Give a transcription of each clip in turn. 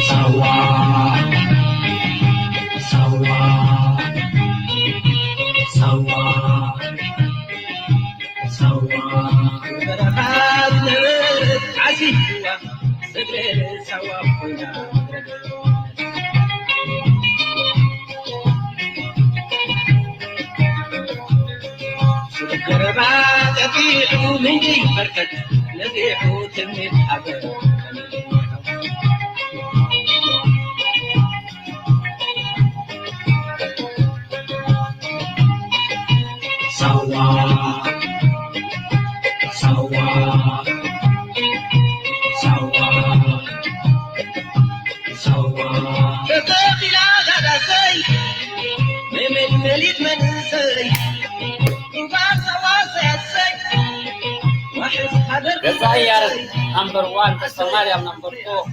ሳዋ፣ ሳዋ፣ ሳዋ፣ ሳዋ፣ በረኻ ዝነበረት ዓሲዋ፣ ስግረ ሳዋ ኮይና። ገረባ ጠፊሑ ምንጪ በርከት ነዚሑ ትምኒት ሃገር። ሳዋ፣ ሳዋ፣ ሳዋ፣ ሳዋ። ተተኺላ ጋዳሰይ፣ መመልመሊት መንእሰይ፣ ሩባ ሳዋ ሰያሰይ፣ ዋሕስ ሃገር ገዛኢ ያረድ ናምበር ዋን፣ ተስፋማርያም ናምበር ፎር፣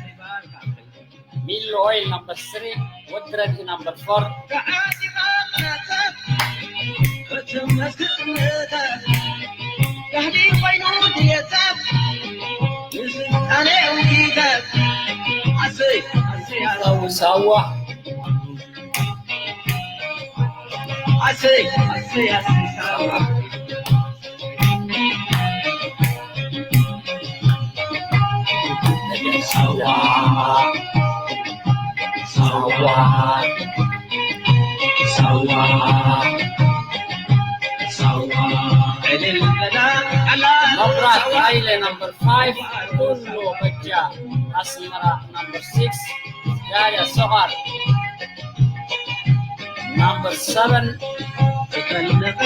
ሚሎ ኦይል ናምበር ስሪ፣ ወዲ ረድኢ ናምበር ፎር። ሳዋ፣ ኣሰይ፣ ኣሰይ፣ ኣሰይ፣ ሳዋ። ሳዋ፣ ሳዋ፣ ሳዋ፣ ሳዋ። ዕልል በላ፣ ኣላ፣ መብራት ሳዋ። ሃይለ ናምበር ፋይቭ፣ ኩሉ በጃ ኣስመራ ናምበር ሲክስ፣ ዳርያ ሶቓር ናምበር ሰቨን። ትፈልጥ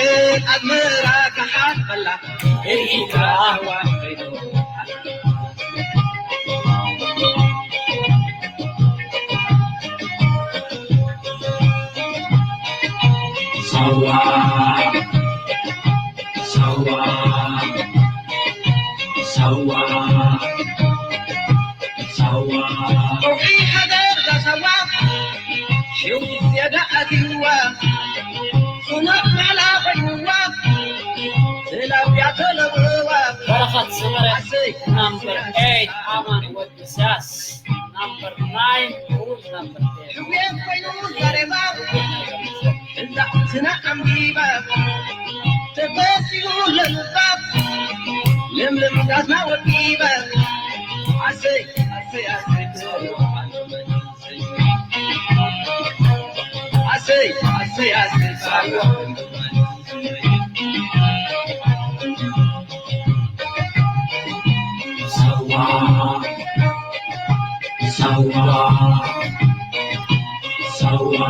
ኣስመራ ክሓልፈላ ኤሪትራ። ሳዋ፣ ሳዋ፣ ሳዋ፣ ሳዋ። እውሒ ሃገር ዛሳዋ ሽው ዝያዳ ኣትይዋ፣ ጽኑዕ ማዕላ ኮይንዋ፣ ተላብያ ተለብዋ። በረኸት ሰመረ ኣሰይ። ናምበር ኤይት፣ ኣማን ወዲ ኢሳያስ ናምበር ናይን፣ ሩዝ ናምበር ቴን። ሕውየት ኮይኑ ዘረባ፣ እንዳ ስና ኣንቢባ፣ ተበሲሉ ለልባ፣ ለምለም ዳስና ወዲባ። ኣሰይ፣ ኣሰይ፣ ኣሰይ። ኣሰይ፣ ኣሰይ፣ ኣሰይ፣ ሳዋ። ሳዋ፣ ሳዋ፣ ሳዋ፣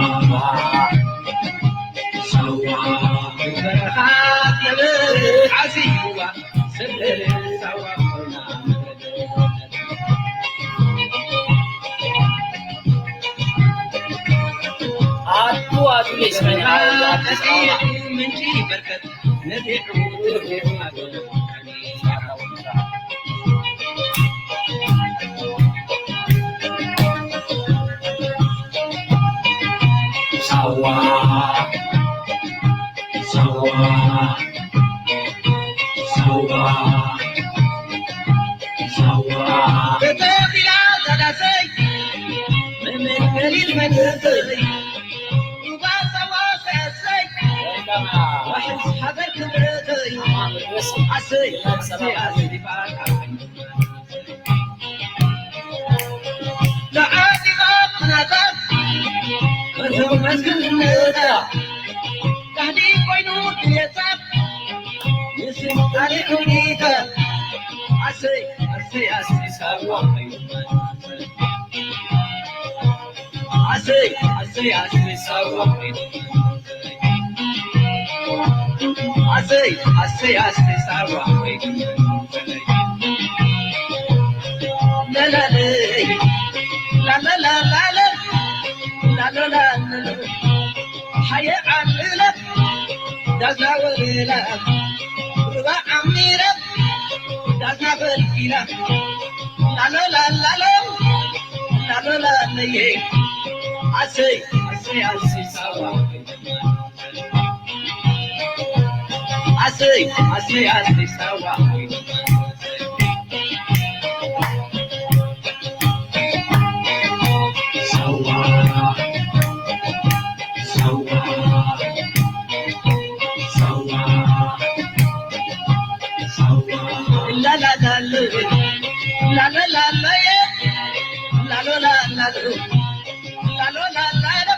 ሳዋ። በረኻ ነበረ ዓሲዋ። ኣቱ ኣቱ የስመኛ። ሳዋ፣ ሳዋ፣ ሳዋ፣ ሳዋ። ተተኺላ ዛዳሰይ፣ መመልመሊት መንእሰይ፣ ሩባ ሳዋ ሰሰይ፣ ዋሕስ ሃገር ክብረተይ። ኣሰይ፣ ኣሰይ፣ ኣሰይ፣ ኣሰይ። ተዓጢቓ ኩናታ፣ እቶም መስክርነታ፣ ካህዲ ኮይኑ ድሌታ፣ ንስልጣነ ሑሊታ። ኣሰይ፣ ኣሰይ፣ ኣሰይ፣ ሳዋ። ኣሰይ፣ ኣሰይ፣ ኣሰይ፣ ሳዋ። ኣሰይ፣ ኣሰይ፣ ኣሰይ፣ ሳዋ። ላላለይ፣ ላላላላለ፣ ላላላለ። ሓየ ዓምለ፣ ዳግና ወለላ፣ ሩባ ዓሚረ፣ ዳግና ፈልፊላ። ላሎ ላላሎ፣ ላሎ ላለየ። ኣሰይ፣ ኣሰይ፣ ኣሰይ፣ ሳዋ። ኣሰይ ኣሰይ ኣሰይ ሳዋ ሳዋ ሳዋ ሳዋ ሳዋ ላላላለ ላላላለ ላሎላላለ ላሎላላለ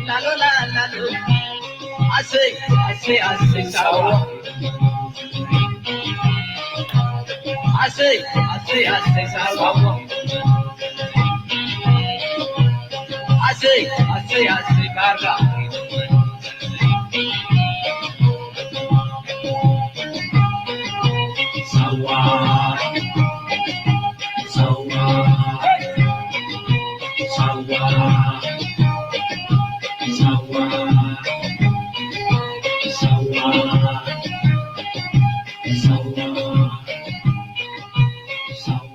ላሎላላለ ኣሰይ ኣሰይ ኣሰይ ሳዋ ኣሰይ ኣሰይ ኣሰይ ሳዋ ኣሰይ ኣሰይ ኣሰይ ባራ ሳዋ ሳዋ ሳዋ ሳዋ ሳዋ ሳዋ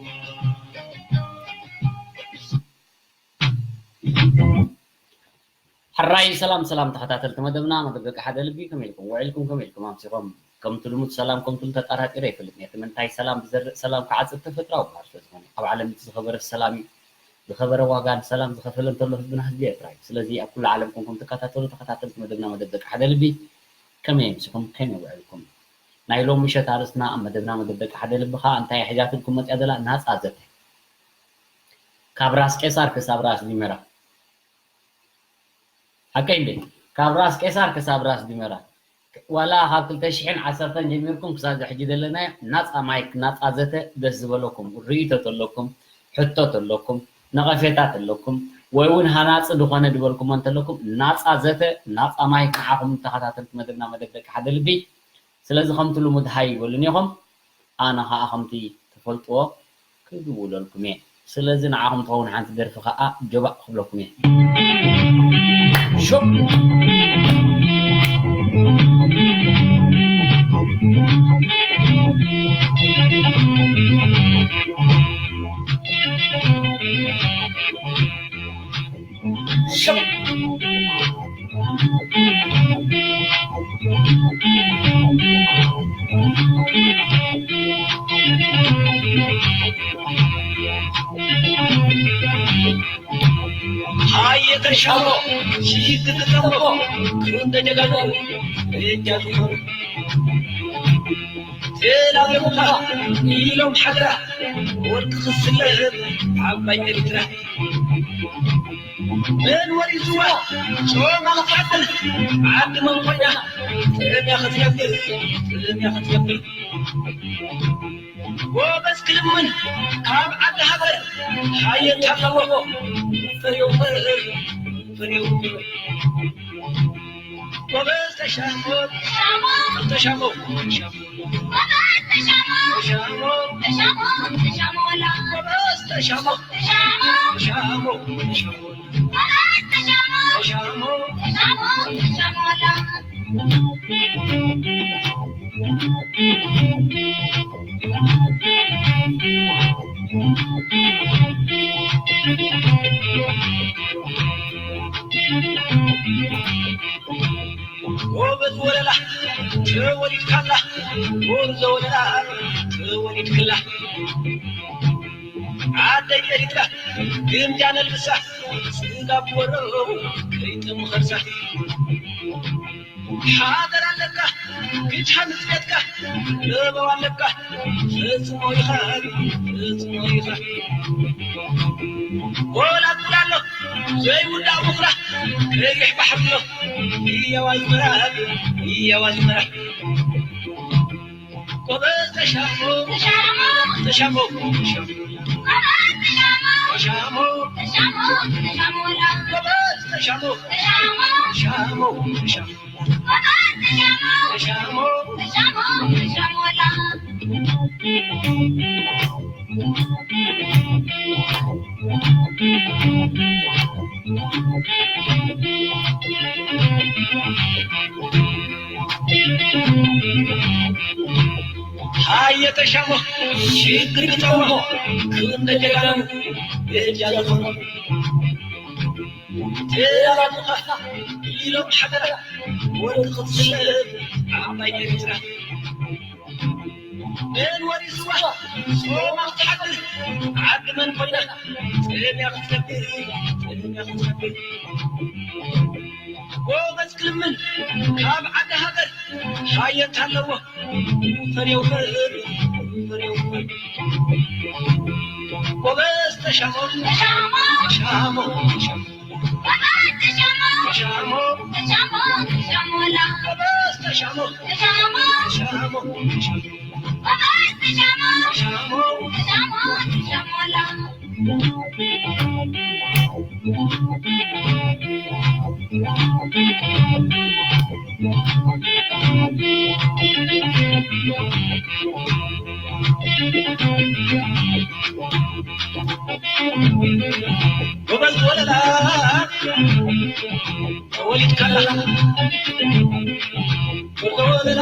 ሕራይ ሰላም ሰላም ተኸታተልቲ መደብና መደብ ደቂ ሓደ ልቢ ከመይ ኢልኩም ውዒልኩም ከመይ ኢልኩም ኣምሲኹም ከምቲ ልሙድ ሰላም ከምትሉ ተጣራጢረ ይፈልጥ ነቲ ምንታይ ሰላም ብዘርእ ሰላም ክዓጽድ ተፈጥራዊ ባህሪ ስለዝኾነ ኣብ ዓለም እቲ ዝኸበረ ሰላም እዩ ዝኸበረ ዋጋ ንሰላም ዝኸፈለ እንተሎ ህዝብና ህዝቢ ኤርትራ እዩ ስለዚ ኣብ ኩሉ ዓለም ኮንኩም ትከታተሉ ተኸታተልቲ መደብና መደብ ደቂ ሓደ ልቢ ከመይ ኣምሲኹም ከመይ ውዒልኩም ናይ ሎም ምሸት ኣርእስትና ኣብ መደብና መደብ ደቂ ሓደ ልቢ ኸኣ እንታይ ሒዛትልኩም መጽያ ዘላ ናጻ ዘተ ካብ ራስ ቄሳር ክሳብ ራስ ዲመራ ሓቀይ እንዴ ካብ ራስ ቄሳር ክሳብ ራስ ዲመራ ዋላ ካብ ክልተ ሽሕን ዓሰርተን ጀሚርኩም ክሳብ ሕጂ ዘለናዮ ናፃ ማይክ ናፃ ዘተ ደስ ዝበለኩም ርእይቶ ተለኩም ሕቶ ተለኩም ነቐፌታ ተለኩም ወይ እውን ሃናፂ ዝኾነ ዝበልኩሞ እንተለኩም ናፃ ዘተ ናፃ ማይክ ንዓኹም ተኸታተልቲ መደብና መደብ ደቂ ሓደ ልቢ ስለዚ ከምቲ ልሙድ ሃይ ይበሉኒ ኢኹም ኣነ ኸዓ ከምቲ ትፈልጥዎ ክድውለልኩም እየ ስለዚ ንዓኹም ትኸውን ሓንቲ ደርፊ ኸዓ ጆባእ ክብለኩም እየ ሹቅ ኣየተሻሞ ሽግግተሞ ክንደ ጀጋኑ እጃ ዝኾኑ ተላቢቑኻ ኢሎም ሓደራ ወርቂ ክስለብ ዓባይ ኤርትራ መን ወሪስዋ ጮማ ክትሓብል ዓዲ መን ኮይና ጥዕምያ ክትነብር ጥዕምያ ክትነብር ጎበዝ ክልምን ካብ ዓዲ ሃገር ሓየት ኣለዎ ፍሬው ፍሬው ጎበዝ ተሻሞ ተሻሞ ተሻሞ ጎበዝ ተሻሞ ተሻሞ ተሻሞ ጎበዝ ወለላ ተወሊድካላ ጎበዝ ወለላ ተወሊድክላ ዓደይ ኤሪትራ ግምጃ ነልብሳ ስጋብ ወረው ከይጥም ኸርሳ ሓደር ኣለካ ግድሓ ንፅነትካ ለበው ኣለካ ፈፅሞ ኢኻ ፈፅሞ ኢኻ ወላ ጉድ ኣሎ ዘይውዳእ ምኽራ ቀይሕ ባሕሪ ኣሎ እያዋ ዝመራ እያዋ ዝመራ ጎበዝ ተሻሞ ተሻሞ ተሻሞ ተሻሞ ተሻሞ ተሻሞ ተሻሞ ጎበዝ ተሻሞ ተሻሞ ተሻሞ ተሻሞ ተሻሞ ተሻሞ ተሻሞ ሃየ ተሻሞ ሽግር ግጠሞ ክንደ ጀጋኑ በጃ ዝኾኑ ተላላጡኻ ኢሎም ሓደራ ወርቂ ክትስለብ ዓባይ ኤርትራ መን ወሪስዋ ጾማ ክትሓድር ዓዲ መን ኮይና ጸምያ ክትነብር ጸምያ ክትነብር ጎበዝ ክልምን ካብ ዓዲ ሃገር ሓየት ኣለዎ ፈሬው ፈሬው ጎበዝ ተሻሞ ተሻሞ ተሻሞ ተሻሞ ጎበዝ ወለላ ተወሊድካ ኣለኻ ጎበዝ ወለላ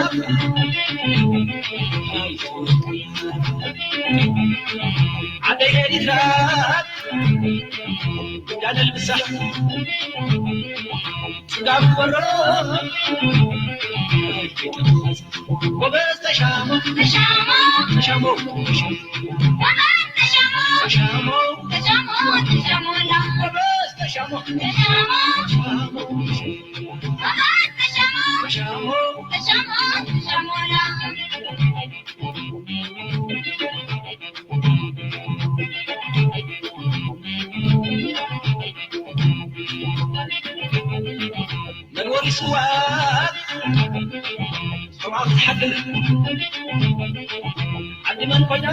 ዓደይ ኤሪትራ እንዳነልብሳ ስጋብ ቆሮ ጎበዝ ተሻሞ ተሻሞ ተሻሞ ተሻሞ ተሻሞ ተሻሞ ጎበዝ ተሻሞ ተሻሞ ተሻሞ መንበሪ ስዋ ሰብኣዊ ዝሓድር ዓዲ መን ኮይና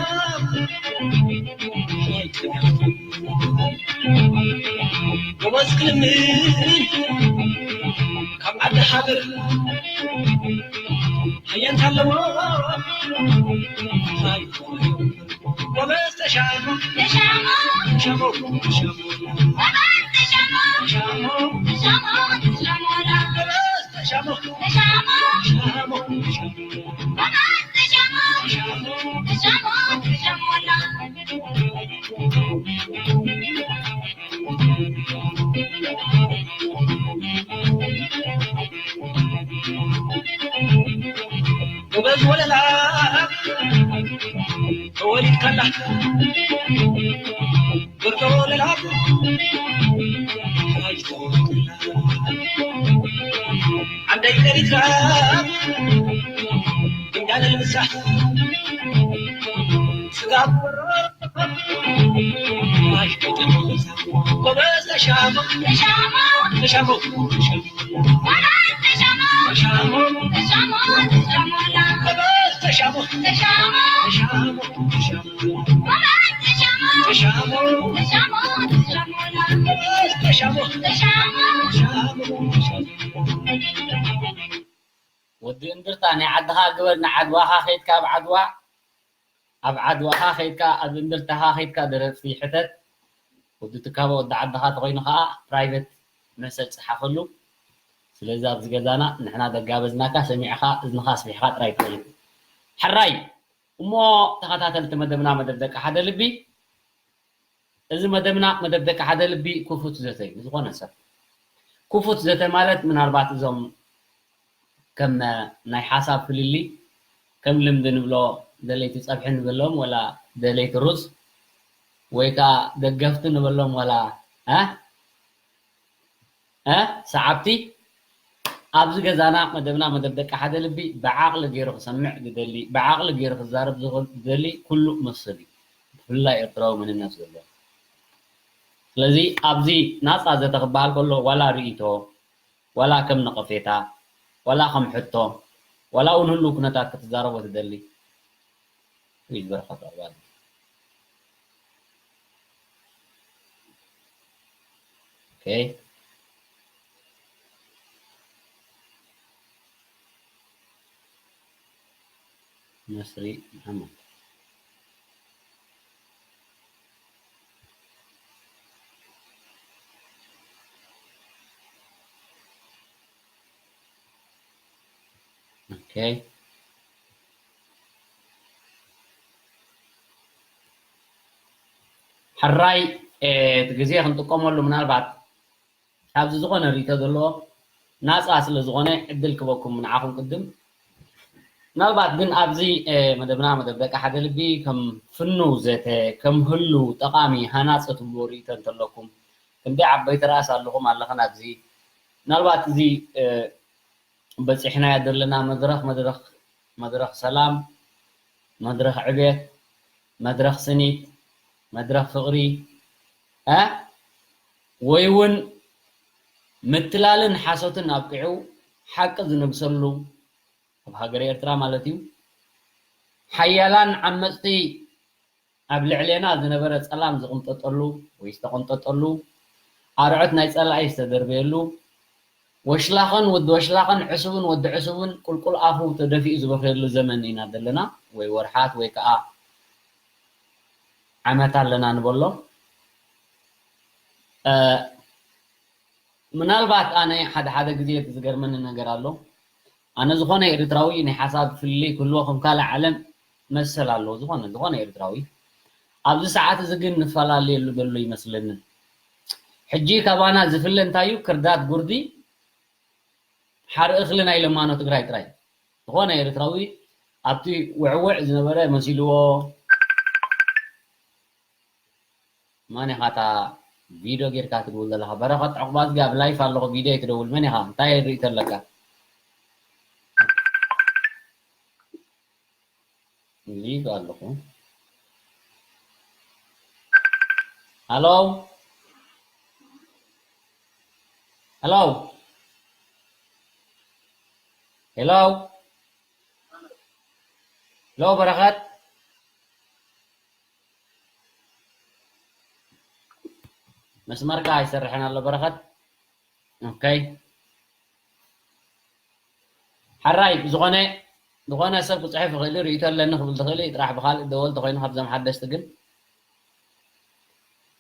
ጎበዝ ክልምን ካብ ዓዲ ሃገር ሃየንታ ኣለዎ ጎበዝ ተሻሞ ተሻሞ ተሻሞ ተሻሞ ጎበዝ ተሻሞ ተሻሞ ተሻሞ ተሻሞ ጎበዝ ተሻሞ ተሻሞ ተሻሞ ተሻሞ ጎበዝ ተሻሞ ተሻሞ ተሻሞ ተሻሞ ጎበዝ ወለላ ተወሊድካላ ብርቶ ወለላ ኣይተወልድላ ዓደይ ኤሪትራ እንዳለ ልብሳ ስጋብ ጎበዝ ተሻሞ ተሻሞ ተሻሞ ተሻሞ ጎበዝ ተሻሞ ተሻሞ ተሻሞ ወዲ እንድርታ ናይ ዓድኻ ግበር ንዓድዋኻ ከይድካ ኣብ ዓድዋ ኣብ ዓድዋኻ ከይድካ ኣብ እንድርታኻ ከይድካ ደረፍቲ ሕተት ወዲ ትካቦ ወዲ ዓድኻ ተኾይኑ ኸዓ ፕራይቨት መሰጅ ጸሓፈሉ። ስለዚ ኣብዚ ገዛና ንሕና ደጋበዝናካ ሰሚዕኻ እዝንኻ ኣስፊሕኻ ጥራይ ትኸይድ። ሕራይ እሞ ተኸታተልቲ መደብና መደብ ደቂ ሓደ ልቢ እዚ መደብና መደብ ደቂ ሓደ ልቢ ክፉት ዘተ እዩ። ዝኾነ ሰብ ክፉት ዘተ ማለት ምናልባት እዞም ከም ናይ ሓሳብ ፍልልይ ከም ልምዲ ንብሎ ደለይቲ ጸብሒ ንበሎም ወላ ደለይቲ ሩዝ ወይ ከዓ ደገፍቲ ንበሎም ወላ እ እ ሰዓብቲ ኣብዚ ገዛና መደብና መደብ ደቂ ሓደ ልቢ ብዓቕሊ ገይሩ ክሰምዕ ዝደሊ ብዓቕሊ ገይሩ ክዛረብ ዝኽእል ዝደሊ ኩሉ መሰል እዩ ብፍላይ ኤርትራዊ መንነት ዘለዎ ስለዚ ኣብዚ ናፃ ዘተ ክበሃል ከሎ ዋላ ርእይቶ ዋላ ከም ነቐፌታ ዋላ ከም ሕቶ ዋላ እውን ህሉው ኩነታት ክትዛረቦ ትደሊ ይበረኸት ኣባል okay መስሪ መሓመድ okay ሕራይ እቲ ግዜ ክንጥቀመሉ ምናልባት ካብዚ ዝኾነ ርእቶ ዘለዎ ናፃ ስለ ዝኾነ ዕድል ክበኩም ንዓኹም ቅድም ምናልባት ግን ኣብዚ መደብና መደብ ደቂ ሓደ ልቢ ከም ፍኑው ዘተ ከም ህሉ ጠቓሚ ሃናፂ ትብልዎ ርእይቶ እንተለኩም፣ ክንደይ ዓበይቲ ራእሲ ኣለኹም ኣለኽን ኣብዚ። ምናልባት እዚ በፂሕናዮ ዘለና መድረኽ መድረኽ መድረኽ ሰላም፣ መድረኽ ዕቤት፣ መድረኽ ስኒት፣ መድረኽ ፍቕሪ፣ እ፣ ወይ እውን ምትላልን ሓሶትን ኣብቂዑ ሓቂ ዝነግሰሉ፣ ኣብ ሃገረ ኤርትራ ማለት እዩ፣ ሓያላን ዓመጽቲ ኣብ ልዕሌና ዝነበረ ጸላም ዝቕንጠጠሉ ወይ ዝተቐንጠጠሉ፣ ኣርዑት ናይ ጸላኢ ዝተደርበየሉ፣ ወሽላኽን ወዲ ወሽላኽን ዕሱብን ወዲ ዕሱብን ቁልቁል ኣፉ ተደፊኡ ዝበኽየሉ ዘመን ኢና ዘለና፣ ወይ ወርሓት ወይ ከኣ ዓመት ኣለና ንበሎ። እ፣ ምናልባት ኣነ ሓደ ሓደ ግዜ እቲ ዝገርመኒ ነገር ኣሎ። ኣነ ዝኾነ ኤርትራዊ ናይ ሓሳብ ፍልልይ ክህልዎ ከም ካልእ ዓለም መሰል ኣለዎ። ዝኾነ፣ ዝኾነ ኤርትራዊ። ኣብዚ ሰዓት እዚ ግን ንፈላለየሉ ዘሎ ይመስለኒ። ሕጂ ካባና ዝፍለ እንታይ እዩ? ክርዳድ ጉርዲ፣ ሓርኢ እኽሊ ናይ ለማኖ ትግራይ ጥራይ። ዝኾነ ኤርትራዊ ኣብቲ ውዕውዕ ዝነበረ መሲልዎ፣ መን ኢኻ እታ ቪድዮ ጌርካ ትድውል ዘለኻ? በረኸት ዑቕባዝጊ ኣብ ላይፍ ኣለኹ ቪድዮ ኣይትደውል። መን ኢኻ? እንታይ ርእይቶ ኣለካ? ሊቭ ኣለኹ። ሃሎ? ሃሎ? ሄሎ? ሄሎ በረኸት? መስመርካ ኣይሰርሕን ኣሎ በረኸት። ኦኬ። ሓራይ ብዝኾነ፣ ዝኾነ ሰብ ክጽሕፍ ይኽእል እዩ፣ ርእይቶ ኣለኒ ክብል ትኽእል እዩ፣ ጥራሕ ብኻልእ ደወል ተኾይኑ ካብዞም ሓደስቲ ግን።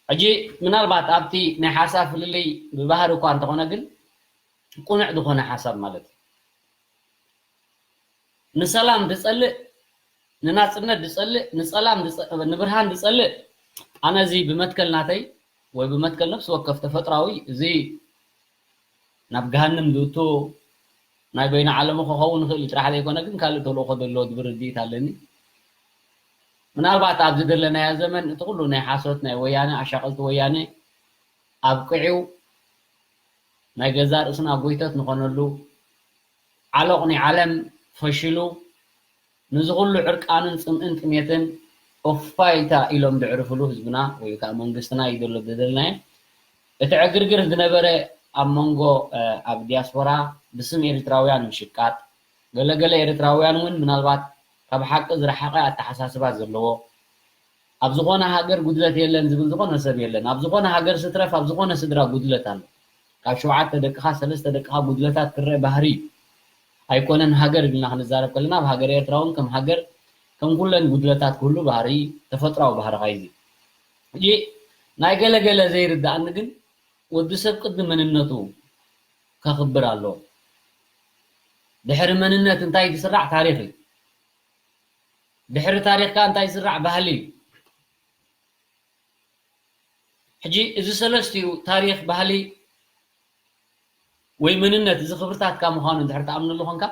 ሕጂ ምናልባት ኣብቲ ናይ ሓሳብ ፍልልይ ብባህሪ እኳ እንተኾነ ግን፣ ቅኑዕ ዝኾነ ሓሳብ ማለት እዩ። ንሰላም ዝጸልእ፣ ንናጽነት ዝጸልእ፣ ንጸላም ዝጸ-፣ ንብርሃን ዝጸልእ፣ ኣነ እዚ ብመትከል ናተይ ወይ ብመትከል ነፍሲ ወከፍ ተፈጥራዊ እዚ ናብ ገሃንም ዝእቱ ናይ በይነ ዓለሙ ክኸውን ይኽእል እዩ ጥራሕ ዘይኮነ፣ ግን ካልእ ተልእኾ ዘለዎ ዝብል ርድኢት ኣለኒ። ምናልባት ኣብዚ ዘለናዮ ዘመን እቲ ኩሉ ናይ ሓሶት ናይ ወያነ፣ ኣሻቐልቲ ወያነ ኣብቂዑ፣ ናይ ገዛእ ርእስና ጎይቶት ንኾነሉ፣ ዓሎቕ ናይ ዓለም ፈሽሉ፣ ነዚ ኩሉ ዕርቃንን ጽምእን ጥሜትን ኦፋይታ ኢሎም ዘዕርፍሉ ህዝብና ወይ ከኣ መንግስትና እዩ ዘሎ ዝደለናዮ። እቲ ዕግርግር ዝነበረ ኣብ መንጎ፣ እ፣ ኣብ ዲያስፖራ ብስም ኤርትራውያን ምሽቃጥ፣ ገለገለ ኤርትራውያን እውን ምናልባት ካብ ሓቂ ዝረሓቐ ኣተሓሳስባ ዘለዎ፣ ኣብ ዝኾነ ሃገር ጉድለት የለን ዝብል ዝኾነ ሰብ የለን። ኣብ ዝኾነ ሃገር ስትረፍ ኣብ ዝኾነ ስድራ ጉድለት ኣሎ። ካብ ሸውዓተ ደቅኻ ሰለስተ ደቅኻ ጉድለታት ክረአ ባህሪ እዩ። ኣይኮነን ሃገር ኢልና ክንዛረብ ከለና ኣብ ሃገር ኤርትራ እውን ከም ሃገር ከም ኩለን ጉድለታት ክህሉ ባህሪ ተፈጥራዊ ባህሪ ኻይዚ። ሕጂ ናይ ገለገለ ዘይርድኣኒ ግን ወዲ ሰብ ቅድሚ መንነቱ ከኽብር ኣለዎ። ድሕሪ መንነት እንታይ ዝስራዕ ታሪኽ እዩ። ድሕሪ ታሪኽ ከኣ እንታይ ዝስራዕ ባህሊ እዩ። ሕጂ እዚ ሰለስቲኡ ታሪኽ፣ ባህሊ ወይ መንነት እዚ ክብርታትካ ምዃኑ እንድሕር ትኣምነሉ ኾንካ፣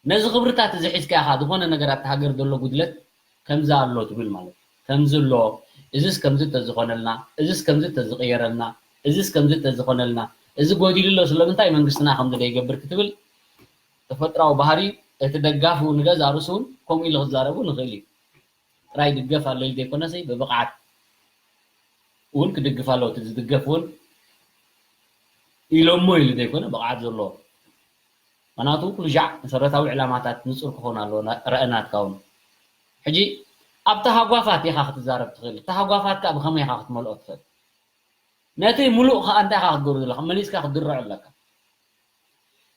ነዚ ክብርታት እዚ ሒዝካ ኢኻ ዝኾነ ነገር ኣብቲ ሃገር ዘሎ ጉድለት ከምዚ ኣሎ ትብል ማለት እዩ። ከምዚ ኣሎ፣ እዝስ ከምዚ እንተዝኾነልና፣ እዝስ ከምዚ እንተዝቕየረልና፣ እዝስ ከምዚ እንተዝኾነልና፣ እዚ ጎዲሉ ኣሎ ስለምንታይ መንግስትና ከምዚ ደይገብር ክትብል ተፈጥራዊ ባህሪ እዩ። እቲ ደጋፊ እውን ንገዛእ ርእሱ እውን ከምኡ ኢሉ ክዛረብ እውን ይኽእል እዩ። ጥራይ ድገፍ ኣሎ ኢሉ ዘይኮነሲ ብብቕዓት እውን ክድግፍ ኣለዎ። እቲ ዝድገፍ እውን ኢሎሞ ኢሉ ዘይኮነ ብቕዓት ዘለዎ። ምኽንያቱ ኩሉ ሻዕ መሰረታዊ ዕላማታት ንጹር ክኾን ኣለዎ፣ ና-፣ ረእናትካ እውን። ሕጂ ኣብ ተሃጓፋት ኢኻ ክትዛረብ ትኽእል። ተሃጓፋት ከኣ ብኸመይ ኢኻ ክትመልኦ ትኽእል? ነቲ ምሉእ ከኣ እንታይ ኢኻ ክትገብሮ ዘለኻ? መሊስካ ክትድርዖ ኣለካ።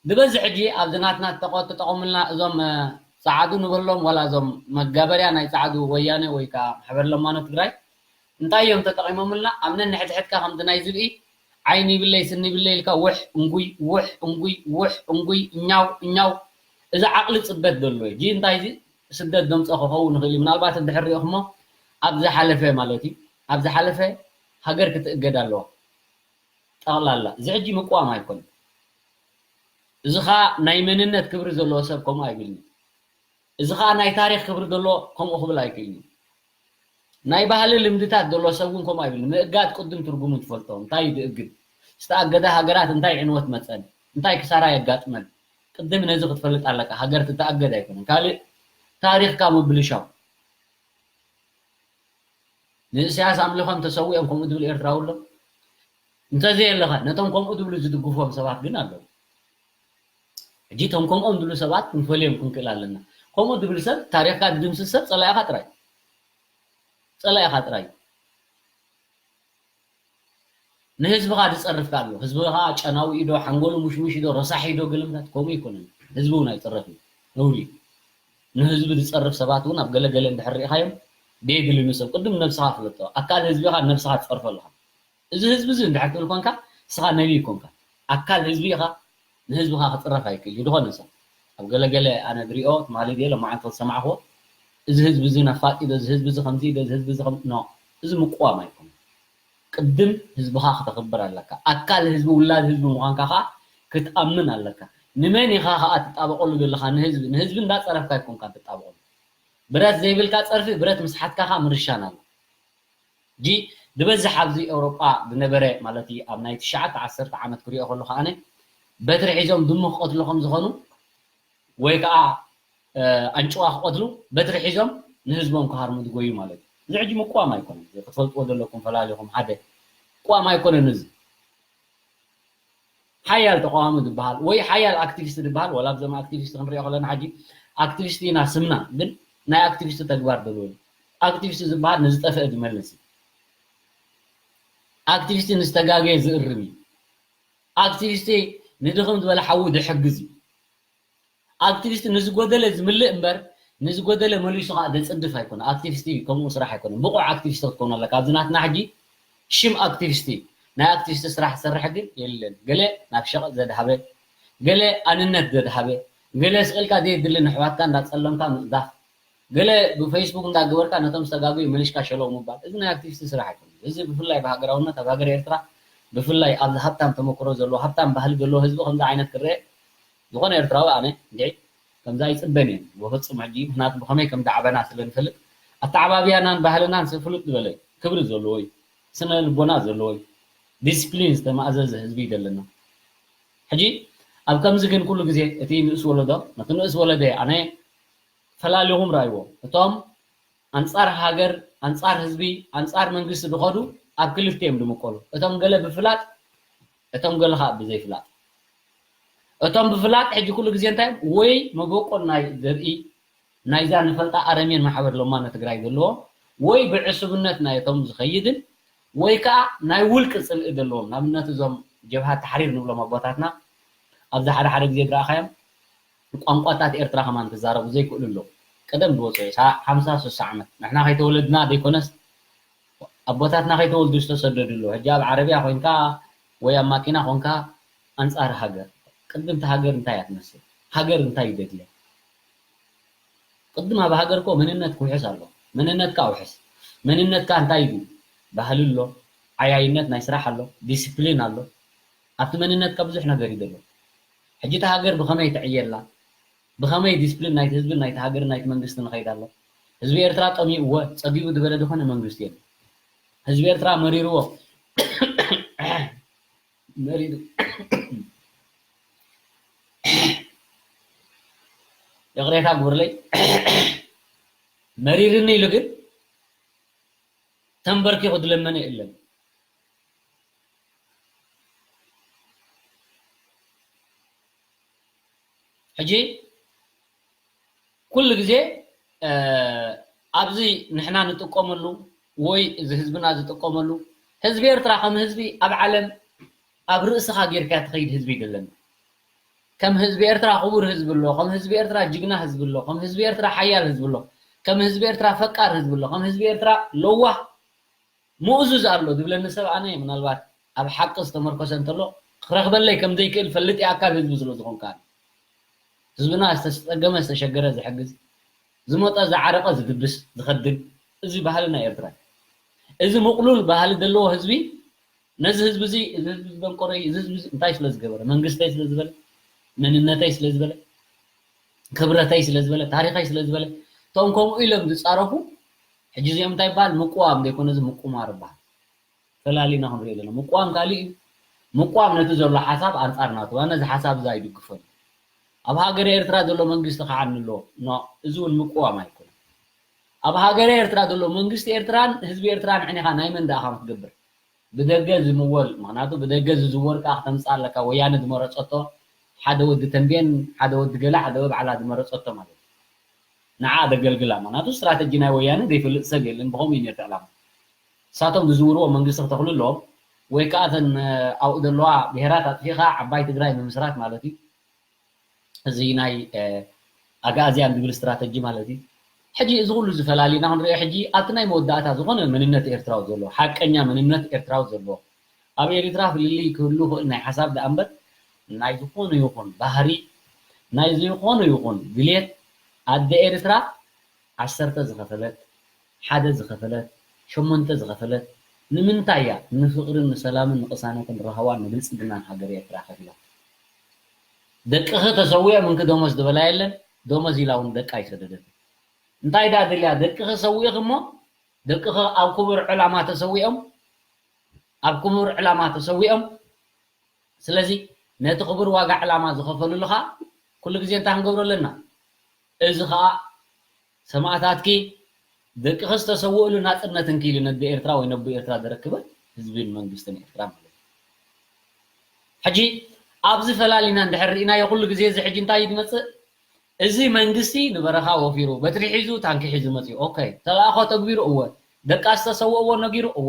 ዝበዝሕ ሕጂ ኣብዚ ናትና ተጠቐ-፣ ተጠቐሙልና እዞም፣ እ፣ ጸዓዱ ንበሎም ዋላ እዞም መጋበርያ ናይ ጸዓዱ ወያነ ወይ ከኣ ማሕበር ለማኖ ትግራይ እንታይ እዮም ተጠቒሞምልና? ኣብ ነንሕድሕድካ ከምቲ ናይ ዝብኢ ዓይኒ ይብለይ ስኒ ይብለይ ኢልካ ውሕ እንጉይ፣ ውሕ እንጉይ፣ ውሕ እንጉይ፣ እኛው፣ እኛው። እዚ ዓቕሊ ጽበት ዘሎ እዩ። እዚ እንታይ እዚ ስደት ዘምጽኦ ክኸውን ይኽእል እዩ። ምናልባት እንድሕር ሪእኹሞ ኣብ ዝሓለፈ ማለት እዩ። ኣብ ዝሓለፈ ሃገር ክትእገድ ኣለዋ። ጠቕላላ። እዚ ሕጂ ምቅዋም ኣይኮነን። እዚ ኸኣ ናይ መንነት ክብሪ ዘለዎ ሰብ ከምኡ ኣይብልን። እዚ ከዓ ናይ ታሪክ ክብሪ ዘሎ ከምኡ ክብል ኣይክእልን እዩ። ናይ ባህሊ ልምድታት ዘሎ ሰብ እውን ከምኡ ኣይብል። ምእጋድ ቅድም ትርጉሙ ትፈልጦ። እንታይ እዩ ዝእግድ? ዝተኣገደ ሃገራት እንታይ ዕንወት መፀን? እንታይ ክሳራ የጋጥመን? ቅድም ነዚ ክትፈልጥ ኣለካ። ሃገር ትተኣገድ ኣይኮነን። ካልእ ታሪክካ ምብልሻው። ንእስያስ ኣምሊኾም ተሰዊኦም ከምኡ ዝብል ኤርትራዊ ኣሎ? እንተዘየለኸ ነቶም ከምኡ ዝብሉ ዝድግፎም ሰባት ግን ኣለዉ። ሕጂ እቶም ከምኦም ዝብሉ ሰባት ክንፈልዮም ክንክእል ኣለና። ከምኡ ዝብል ሰብ ታሪኽካ ዝድምስስ ሰብ ጸላኢኻ ጥራይ። ጸላኢኻ ጥራይ። ንህዝብኻ ዝጸርፍ ኣሎ። ህዝብኻ ጨናዊ ኢዶ፣ ሓንጎሉ ሙሽሙሽ ኢዶ፣ ረሳሕ ኢዶ፣ ገለምታት ከምኡ ይኮነን። ህዝቢ እውን ኣይጸረፍን። ነውሪ። ንህዝቢ ዝጸርፍ ሰባት እውን ኣብ ገለ ገለ እንድሕር ርኢኻዮም፣ ደየድሊ ንሰብ ቅድም ነብስኻ ፍለጦ። ኣካል ህዝቢ ኢኻ፣ ነብስኻ ትጸርፎ ኣለኻ። እዚ ህዝቢ እዚ እንድሕር ትብል ኮንካ፣ ንስኻ ነቢይ ኮንካ። ኣካል ህዝቢ ኢኻ፣ ንህዝብኻ ክጽረፍ ኣይክእል እዩ ዝኾነ ሰብ። ኣብ ገለ ገለ ኣነ ዝሪኦ ትማሊ ድየ ሎማዓንቲ ዝሰማዕኽዎ፣ እዚ ህዝቢ እዚ ነፋጥ እዩ፣ እዚ ህዝቢ እዚ ከምዚ እዩ፣ እዚ ህዝቢ እዚ ከም-፣ ኖ፣ እዚ ምቅዋም ኣይኮነን። ቅድም ህዝብኻ ክተኽብር ኣለካ። ኣካል ህዝቢ፣ ውላድ ህዝቢ ምዃንካ ኸዓ ክትኣምን ኣለካ። ንመን ኢኻ ኸዓ ትጣበቐሉ ዘለኻ? ንህዝቢ። ንህዝቢ እንዳጸረፍካ ኣይኮንካን ትጣበቐሉ። ብረት ዘይብልካ ጸርፊ፣ ብረት ምስ ሓዝካ ኸዓ ምርሻን ኣሎ። ሕጂ ዝበዝሕ ኣብዚ ኤውሮጳ ዝነበረ፣ ማለት እዩ፣ ኣብ ናይ ትሽዓተ ዓሰርተ ዓመት ክሪኦ ከለኹ ኣነ፣ በትሪ ሒዞም ድሙ ክቐትሉ ከም ዝኾኑ ወይ ከዓ፣ እ፣ ኣንጭዋ ክቐትሉ በትሪ ሒዞም ንህዝቦም ክሃርሙ ዝጎዩ ማለት እዩ። እዚ ሕጂ ምቅዋም ኣይኮነን። እዚ ክትፈልጥዎ ዘለኩም ፈላሊኹም ሓደ ምቅዋም ኣይኮነን እዚ። ሓያል ተቃዋሚ ዝበሃል ወይ ሓያል ኣክቲቪስት ዝበሃል፣ ዋላ ኣብዞም ኣክቲቪስት ክንሪኦ ከለና ሕጂ ኣክቲቪስት ኢና ስምና፣ ግን ናይ ኣክቲቪስት ተግባር ዘለዎ እዩ። ኣክቲቪስት ዝበሃል ንዝጠፍአ ዝመልስ እዩ። ኣክቲቪስት ንዝተጋገየ ዝእርም እዩ። ኣክቲቪስት ንድኽም ዝበለ ሓዊ ዝሕግዝ እዩ። ኣክቲቪስት ንዝጎደለ ዝምልእ እምበር፣ ንዝጎደለ መሊሱ ከዓ ዘጽድፍ ኣይኮነ። ኣክቲቪስት ከምኡ ስራሕ ኣይኮነ። ብቑዕ ኣክቲቪስት ክትኮኑ ኣለካ። ኣብዚ ናትና ሕጂ ሽም ኣክቲቪስት፣ ናይ ኣክቲቪስት ስራሕ ዝሰርሕ ግን የለን። ገለ ናብ ሸቐጥ ዘድሃበ፣ ገለ ኣንነት ዘድሃበ፣ ገለ ስቕ ኢልካ ዘየድሊ ንሕዋትካ እንዳጸለምካ ምጽዳፍ፣ ገለ ብፌስቡክ እንዳገበርካ ነቶም ዝተጋገዩ መሊስካ ሸለው ምባል፣ እዚ ናይ ኣክቲቪስት ስራሕ ኣይኮነን። እዚ ብፍላይ ብሃገራውነት ኣብ ሃገር ኤርትራ፣ ብፍላይ ኣብዚ ሃብታም ተመክሮ ዘለዎ፣ ሃብታም ባህሊ ዘለዎ ህዝቢ ከምዚ ዓይነት ክረአ ዝኾነ ኤርትራዊ ኣነ እንድዒ ከምዚ ኣይጽበን እየ። ብፍጹም ሕጂ፣ ምኽንያቱ ብኸመይ ከም ዝዓበና ስለ ንፈልጥ፣ ኣተዓባብያናን ባህልናን ስለ ፍሉጥ ዝበለ፣ ክብሪ ዘለዎ እዩ፣ ስነ ልቦና ዘለዎ እዩ፣ ዲስፕሊን ዝተማእዘዘ ህዝቢ እዩ ዘለና። ሕጂ ኣብ ከምዚ ግን ኩሉ ግዜ እቲ ንእስ ወለዶ፣ ነቲ ንእስ ወለደ ኣነ ፈላሊኹም ረኣይዎ። እቶም ኣንጻር ሃገር፣ ኣንጻር ህዝቢ፣ ኣንጻር መንግስቲ ዝኸዱ ኣብ ክልተ እዮም ዝምቀሉ። እቶም ገለ ብፍላጥ፣ እቶም ገለ ኸኣ ብዘይፍላጥ። እቶም ብፍላጥ ሕጂ ኩሉ ግዜ እንታይ እዮም? ወይ መበቆል ናይ ዘርኢ ናይዛ ንፈልጣ ኣረሜን ማሕበር ሎማ ንትግራይ ዘለዎ፣ ወይ ብዕሱብነት ናይቶም ዝኸይድን፣ ወይ ከኣ ናይ ውልቂ ጽልኢ ዘለዎም። ንኣብነት እዞም ጀብሃ ተሕሪር ንብሎም ኣቦታትና ኣብዚ ሓደ ሓደ ግዜ ዝረኣኻዮም ቋንቋታት ኤርትራ ከማን ክዛረቡ ዘይክእሉ ኣለዉ። ቀደም ዝወፁ፣ ሳ-፣ ሓምሳ፣ ስሳ ዓመት። ንሕና ከይተወለድና ዘይኮነስ፣ ኣቦታትና ከይተወልዱ ዝተሰደዱ ኣለዉ። ሕጂ ኣብ ዓረብያ ኮይንካ ወይ ኣብ ማኪና ኮንካ ኣንጻር ሃገር። ቅድምቲ ሃገር እንታይ እያ ትመስል? ሃገር እንታይ እዩ ዘድልያ? ቅድም ኣብ ሃገር እኮ መንነት ክውሕስ ኣሎ። መንነትካ ኣውሕስ። መንነትካ እንታይ እዩ? ባህሊ ኣሎ፣ ዓያይነት ናይ ስራሕ ኣሎ፣ ዲስፕሊን ኣሎ። ኣብቲ መንነትካ ብዙሕ ነገር እዩ ዘሎ። ሕጂ እታ ሃገር ብኸመይ ትዕየ ኣላ? ብኸመይ ዲስፕሊን ናይቲ ህዝብን ናይቲ ሃገርን ናይቲ መንግስትን ይኸይድ ኣሎ? ህዝቢ ኤርትራ ጠሚእዎ ጸጊቡ ዝበለ ዝኾነ መንግስቲ የለን። ህዝቢ ኤርትራ መሪርዎ፣ መሪሩ፣ ይቕሬታ ግብርለይ፣ መሪርኒ ኢሉ ግን ተንበርኪኹ ዝለመነ የለን። ሕጂ ኩሉ ግዜ፣ እ፣ ኣብዚ ንሕና ንጥቀመሉ ወይ እዚ ህዝብና ዝጥቀመሉ፣ ህዝቢ ኤርትራ ከም ህዝቢ ኣብ ዓለም ኣብ ርእስኻ ጌርካ ትኸይድ ህዝቢ ኣይደለን። ከም ህዝቢ ኤርትራ ክቡር ህዝቢ ኣሎ፣ ከም ህዝቢ ኤርትራ ጅግና ህዝቢ ኣሎ፣ ከም ህዝቢ ኤርትራ ሓያል ህዝቢ ኣሎ፣ ከም ህዝቢ ኤርትራ ፈቃር ህዝቢ ኣሎ፣ ከም ህዝቢ ኤርትራ ለዋህ ምኡዙዝ ኣሎ ዝብለኒ ሰብ ኣነ ምናልባት ኣብ ሓቂ ዝተመርኮሰ እንተሎ ክረኽበለይ ከም ዘይክእል ፈልጥ እየ፣ ኣካል ህዝቢ ስለ ዝኾንካ። ህዝብና ዝተጸገመ ዝተሸገረ ዝሕግዝ፣ ዝሞተ ዝዓረቐ ዝድብስ ዝኸድን፣ እዚ ባህልና ኤርትራ እዩ። እዚ ምቕሉል ባህሊ ዘለዎ ህዝቢ ነዚ ህዝቢ እዚ፣ እዚ ህዝቢ እዚ ደንቆሮ እዩ፣ እዚ ህዝቢ እዚ እንታይ ስለ ዝገበረ? መንግስተይ ስለ ዝበለ? መንነተይ ስለ ዝበለ? ክብረተይ ስለ ዝበለ፣ ታሪኸይ ስለ ዝበለ፣ እቶም ከምኡ ኢሎም ዝፃረፉ፣ ሕጂ እዚኦም እንታይ ይበሃል? ምቁዋም ዘይኮነ፣ እዚ ምቁማር ይበሃል። ፈላሊና ክንሪኦ ኣለና። ምቁዋም ካልእ እዩ። ምቁዋም ነቲ ዘሎ ሓሳብ ኣንፃር ናቱ፣ ኣነ እዚ ሓሳብ እዚ ኣይድግፎን። ኣብ ሃገረ ኤርትራ ዘሎ መንግስቲ ክዓኒ ኣለዎ። ኖ፣ እዚ እውን ምቁዋም ኣይኮነን። ኣብ ሃገረ ኤርትራ ዘሎ መንግስቲ ኤርትራን ህዝቢ ኤርትራን ኣዕኒኻ ናይ መን ደኣ ኢኻ ክትገብር? ብደገ ዝምወል፣ ምኽንያቱ ብደገ ዝዝወር ከኣ ክተምጽእ ኣለካ። ወያነ ዝመረጸቶ ሓደ ወዲ ተንቤን፣ ሓደ ወዲ ገለ፣ ሓደ ወዲ ባዕላ ዝመረጸቶ ማለት እዩ። ንዓ ደገልግላ፣ ምኽንያቱ ስትራተጂ ናይ ወያነ ዘይፈልጥ ሰብ የለን፣ ብኸምኡ እዩ ነቲ ዕላማ። ንሳቶም ዝዝውርዎ መንግስቲ ክተኽሉ ኣለዎም፣ ወይ ከኣ እተን ኣብኡ ዘለዋ ብሄራት ኣጥፊእኻ ዓባይ ትግራይ ምምስራት ማለት እዩ። እዚ ናይ ኣግኣዝያን ዝብል ስትራተጂ ማለት እዩ። ሕጂ እዚ ኩሉ ዝፈላሊና ክንሪኦ፣ ሕጂ ኣብቲ ናይ መወዳእታ ዝኾነ መንነት ኤርትራዊ ዘለዎ፣ ሓቀኛ መንነት ኤርትራዊ ዘለዎ፣ ኣብ ኤርትራ ፍልልይ ክህሉ ይኽእል ናይ ሓሳብ ደኣ እምበር፣ ናይ ዝኾነ ይኹን ባህሪ፣ ናይ ዝኾነ ይኹን ድሌት ኣደ ኤርትራ ዓሰርተ ዝኸፈለት፣ ሓደ ዝኸፈለት፣ ሸሞንተ ዝኸፈለት፣ ንምንታይ እያ? ንፍቕርን ንሰላምን ንቕሳነትን ራህዋን ንብልጽግናን ሃገር ኤርትራ ከፊላ። ደቅኺ ተሰዊኦም እንኪ ደሞዝ ዝበላ የለን፣ ደሞዝ ኢላ እውን ደቃ ኣይሰደደትን። እንታይ ደኣ ደልያ? ደቅኺ ሰዊእኺ እሞ፣ ደቅኺ ኣብ ክቡር ዕላማ ተሰዊኦም፣ ኣብ ክቡር ዕላማ ተሰዊኦም። ስለዚ ነቲ ክቡር ዋጋ ዕላማ ዝኸፈሉሉ ኸኣ ኩሉ ግዜ እንታይ ክንገብሮ ኣለና? እዚ ኸኣ ሰማእታትኪ ደቅኺ ዝተሰውእሉ ናጽነት እንኪ ኢሉ ነደ ኤርትራ ወይ ነቦ ኤርትራ ዘረክበ ህዝብን መንግስትን ኤርትራ ማለት እዩ። ሕጂ ኣብዚ ፈላሊና እንድሕር ርኢናዮ ኩሉ ግዜ እዚ ሕጂ እንታይ እዩ ዝመጽእ? እዚ መንግስቲ ንበረኻ ወፊሩ፣ በትሪ ሒዙ፣ ታንኪ ሒዙ መጺኡ። ኦኬ፣ ተልኣኾ ተግቢሩ እወ። ደቃስ ዝተሰውእዎ ነጊሩ እወ።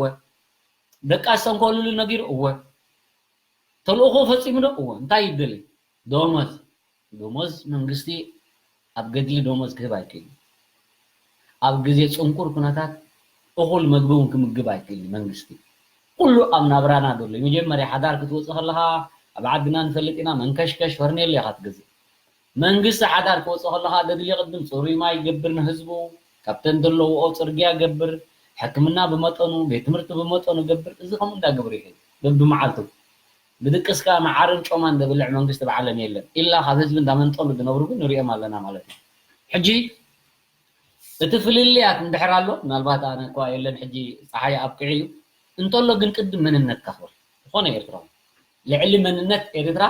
ደቃስ ዝተንኮሉሉ ነጊሩ እወ። ተልእኾ ፈጺሙ ዶ? እወ። እንታይ ይደሊ? ደሞዝ። ደሞዝ መንግስቲ ኣብ ገድሊ ደሞዝ ክህብ ኣይክእልን። ኣብ ግዜ ጽንኩር ኩነታት እኹል መግቢ እውን ክምግብ ኣይክእልን መንግስቲ። ኩሉ ኣብ ናብራና ዘሎ እዩ። መጀመርያ ሓዳር ክትወጽእ ከለኻ ኣብ ዓድና ንፈልጥ ኢና፣ መንከሽከሽ ፈርኔሎ ኢኻ ትገዝእ። መንግስቲ ሓዳር ክወጽእ ከለኻ ገድሊ ቅድም ጽሩይ ማይ ይገብር ንህዝቡ፣ ካብተን ዘለውኦ ጽርግያ ገብር፣ ሕክምና ብመጠኑ፣ ቤት ትምህርቲ ብመጠኑ ገብር። እዚ ከምኡ እንዳገብሩ ይኸይድ በብመዓልቱ። ብድቅስካ መዓርን ጮማን ዘብልዕ መንግስቲ ብዓለም የለን። ኢላ ካብ ህዝቢ እንዳመንጠሉ ዝነብሩ ግን ንሪኦም ኣለና ማለት እዩ። ሕጂ እቲ ፍልልያት እንድሕር ኣሎ፣ ምናልባት ኣነ እኳ የለን ሕጂ ጸሓይ ኣብቂዑ እዩ። እንተሎ ግን ቅድም መንነትካ ክብር። ዝኾነ ኤርትራዊ ልዕሊ መንነት ኤርትራ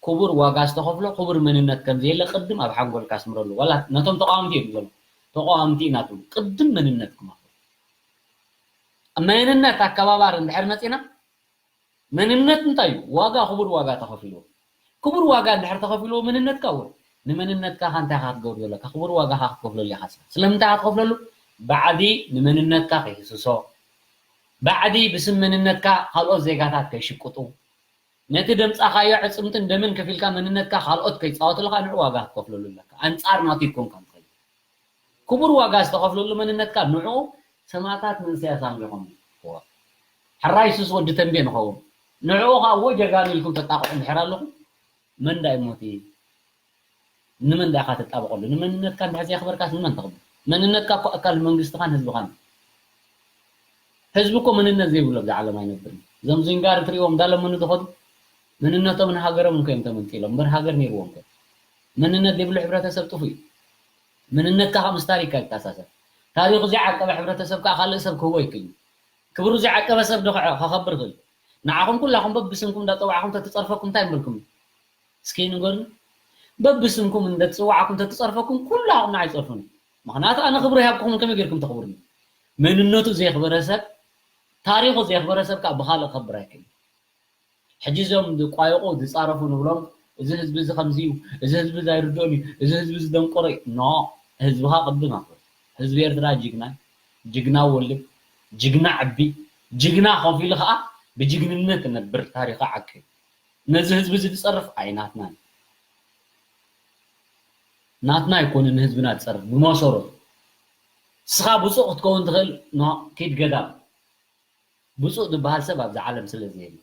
ክቡር ዋጋ ዝተኸፍሎ ክቡር መንነት ከም ዘየለ ቅድም ኣብ ሓንጎልካ ኣስምረሉ። ዋላ ነቶም ተቃወምቲ እዮም ዝብሎም። ተቃወምቲ ኢና ትብሉ። ቅድም መንነትኩም ኣኽብሩ። መንነት ኣከባባሪ እንድሕር መጺና መንነት እንታይ እዩ? ዋጋ፣ ክቡር ዋጋ ተኸፊልዎ። ክቡር ዋጋ እንድሕር ተኸፊልዎ መንነትካ እውን፣ ንመንነትካ ከ እንታይ ኢኻ ክትገብር ዘለካ? ክቡር ዋጋ ኢኻ ክትከፍለሉ ኢኻ። ስለምንታይ ኢኻ ትኸፍለሉ? ባዕዲ ንመንነትካ ከይህስሶ፣ ባዕዲ ብስም መንነትካ ካልኦት ዜጋታት ከይሽቅጡ፣ ነቲ ደምጻኻዮ ዕጽምትን ደምን ከፊልካ መንነትካ ካልኦት ከይጻወቱልካ ንዑ ዋጋ ክትከፍለሉ ኣለካ። ኣንጻር ናቱ ኣይኮንካን ትኸይድ። ክቡር ዋጋ ዝተኸፍለሉ መንነትካ ንዑ ሰማእታት መንእሰያት ኣምሊኾም። እዋ። ሕራይ ሱስ ወዲ ተንቤ ንኸውን። ንዕኡ ኸዓ እዎ ጀጋኑ ኢልኩም ተጣቕዑ እንድሕር ኣለኹም፣ መን ዳ ይሞት? ንመን ዳ ኢኻ ትጣበቐሉ? ንመንነትካ እንድሕር ዘየኽበርካስ ንመን ተኽብር? መንነትካ እኮ ኣካል መንግስትኻን ህዝብኻን እዩ። ህዝቢ እኮ መንነት ዘይብሉ ኣብዚ ዓለም ኣይነብርን። እዞም ዝንጋር እትሪእዎም እንዳለመኑ ዝኸዱ መንነቶምን ሃገሮምን እኮ እዮም ተመንጢሎም እምበር ሃገር ነይርዎም እኮ። መንነት ዘይብሉ ሕብረተሰብ ጥፉእ እዩ። መንነትካ ካብ ምስ ታሪኽካ ይተኣሳሰር። ታሪኹ ዘይዓቀበ ሕብረተሰብ ከዓ ካልእ ሰብ ክህቦ ኣይክእልን። ክብሩ ዘይዓቀበ ሰብ ዶ ከ-፣ ከኸብር ይኽእል? ንዓኹም ኩላኹም በብስምኩም እንዳጸዋዕኹም ተትጸርፈኩም እንታይ ምበልኩም? እስኪ ንገሩኒ። በብስምኩም እንደተጸዋዕኩም ተትጸርፈኩም ኩላኹም ንዓይ ጸርፉኒ። ምኽንያቱ ኣነ ክብሪ ሃብኩኹም ከመይ ጌርኩም ተኽብሩኒ? መንነቱ ዘየኽበረ ሰብ፣ ታሪኹ ዘየኽበረ ሰብ ከዓ ብኻልእ ክኸብር ኣይክእልን። ሕጂ እዞም ዝቋየቑ ዝጻረፉ ንብሎም፣ እዚ ህዝቢ እዚ ከምዚ እዩ፣ እዚ ህዝቢ እዚ ኣይርድኦን እዩ፣ እዚ ህዝቢ እዚ ደንቆሮ እዩ። ኖ፣ ህዝብኻ ቅድም ኣኽብር። ህዝቢ ኤርትራ ጅግና፣ ጅግና ወልድ፣ ጅግና ዕቢ፣ ጅግና ኮፍ ኢሉ ኸኣ ብጅግንነት እነብር ታሪኽ ዓቂ እዩ። ነዚ ህዝቢ እዚ ዝጸርፍ ኣይናትናን። ናትና ኣይኮነን ንህዝብና ዝጸርፍ ብመሰረቱ። ንስኻ ብጹእ ክትከውን ትኽእል፣ ኖ፣ ኪድ ገዳም። ብፁዕ ዝበሃል ሰብ ኣብዚ ዓለም ስለ ዘየለ።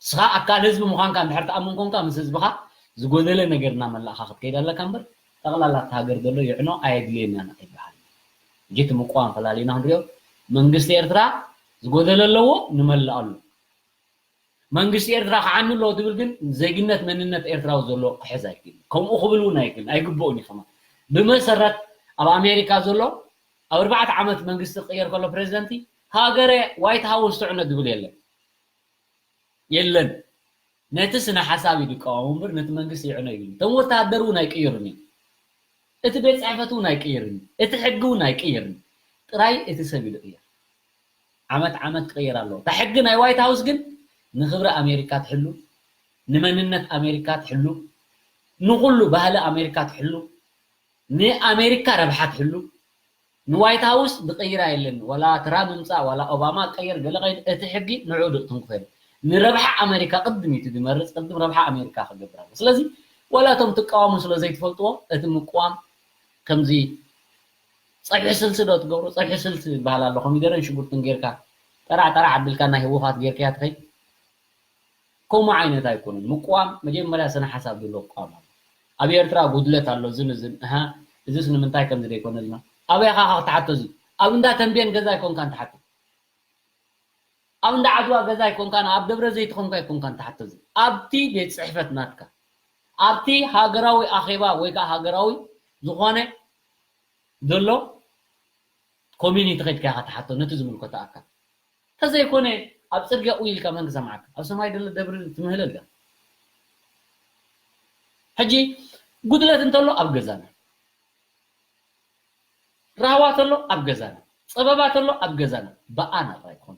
ንስኻ ኣካል ህዝቢ ምዃንካ እንድሕር ትኣምን ኮንካ፣ ምስ ህዝብኻ ዝጎደለ ነገር እናመላእኻ ክትከይድ ኣለካ እምበር፣ ጠቕላላ እቲ ሃገር ዘሎ ይዕኖ ኣየድልየናን ኣይበሃል። ሕጂ እቲ ምቁዋም ፈላሊና ክንሪኦ፣ መንግስቲ ኤርትራ ዝጎደለ ኣለዎ፣ ንመልኣሉ። መንግስቲ ኤርትራ ክዓኑ ኣለዎ ትብል ግን ዜግነት መንነት ኤርትራዊ ዘሎ ክሕዝ ኣይክእልን። ከምኡ ክብል እውን ኣይክእልን፣ ኣይግብኡን እዩ። ከማ ብመሰረት ኣብ ኣሜሪካ ዘሎ ኣብ ኣርባዕተ ዓመት መንግስቲ ክቅየር ከሎ ፕሬዚደንቲ ሃገረ ዋይት ሃውስ ትዕኖ ዝብል የለን። የለን። ነቲ ስነ ሓሳብ እዩ ዝቃወሙ እምበር ነቲ መንግስቲ ይዕኖ ይብል። እቶም ወተሃደር እውን ኣይቅይርን እዩ። እቲ ቤት ጽሕፈት እውን ኣይቅይርን እዩ። እቲ ሕጊ እውን ኣይቅይርን። ጥራይ እቲ ሰብ እዩ ዝቅየር። ዓመት ዓመት ክቅየር ኣለዎ። እታ ሕጊ ናይ ዋይት ሃውስ ግን ንክብሪ ኣሜሪካ ትሕሉ፣ ንመንነት ኣሜሪካ ትሕሉ፣ ንኩሉ ባህሊ ኣሜሪካ ትሕሉ፣ ንኣሜሪካ ረብሓ ትሕሉ፣ ንዋይት ሃውስ ዝቅይራ የለን። ዋላ ትራምፕ ምምፃእ፣ ዋላ ኦባማ ቀየር፣ ገለ ቀይር፣ እቲ ሕጊ ንዕኡ ድቅትንኩ ከይዱ። ንረብሓ ኣሜሪካ ቅድሚቱ ዝመርፅ፣ ቅድም ረብሓ ኣሜሪካ ክገብር ኣለዎ። ስለዚ ዋላ እቶም ትቃወሙ ስለ ዘይትፈልጥዎ፣ እቲ ምቅዋም ከምዚ ፀብሒ ስልሲ ዶ ትገብሩ? ፀብሒ ስልሲ ይበሃል ኣሎ። ኮሚደረን ሽጉርትን ጌርካ፣ ጠራዕ ጠራዕ ኣቢልካ ናይ ህወሓት ጌርካያ ትኸይድ። ከምኡ ዓይነት ኣይኮነን። ምቅዋም መጀመርያ ስነ ሓሳብ ድሎ ክቋም ኣሎ። ኣብ ኤርትራ ጉድለት ኣሎ፣ እዝን እዝን፣ እሃ፣ እዝስ ንምንታይ ከምዚ ዘይኮነልና? ኣበይ ኢኻ ክትሓቶ እዚ? ኣብ እንዳ ተንቤን ገዛ ኣይኮንካን ትሓቶ። ኣብ እንዳ ዓድዋ ገዛ ኣይኮንካን፣ ኣብ ደብረ ዘይት ኮንካ ኣይኮንካን ትሓቶ እዚ። ኣብቲ ቤት ጽሕፈት ናትካ፣ ኣብቲ ሃገራዊ ኣኼባ ወይ ከዓ ሃገራዊ ዝኾነ ዘሎ ኮሚኒቲ ከድካ ኢኻ ትሓቶ ነቲ ዝምልከቶ ኣካል። ተዘይኮነ ኣብ ጽርግያ ኡይ ኢልካ መን ክሰምዓካ? ኣብ ሰማይ ደለ ደብሪ ትምህለል ዳ? ሕጂ ጉድለት እንተሎ ኣብ ገዛና፣ ራህዋ ተሎ ኣብ ገዛና፣ ጸበባ ተሎ ኣብ ገዛና፣ ብኣ ናብራ ይኮን።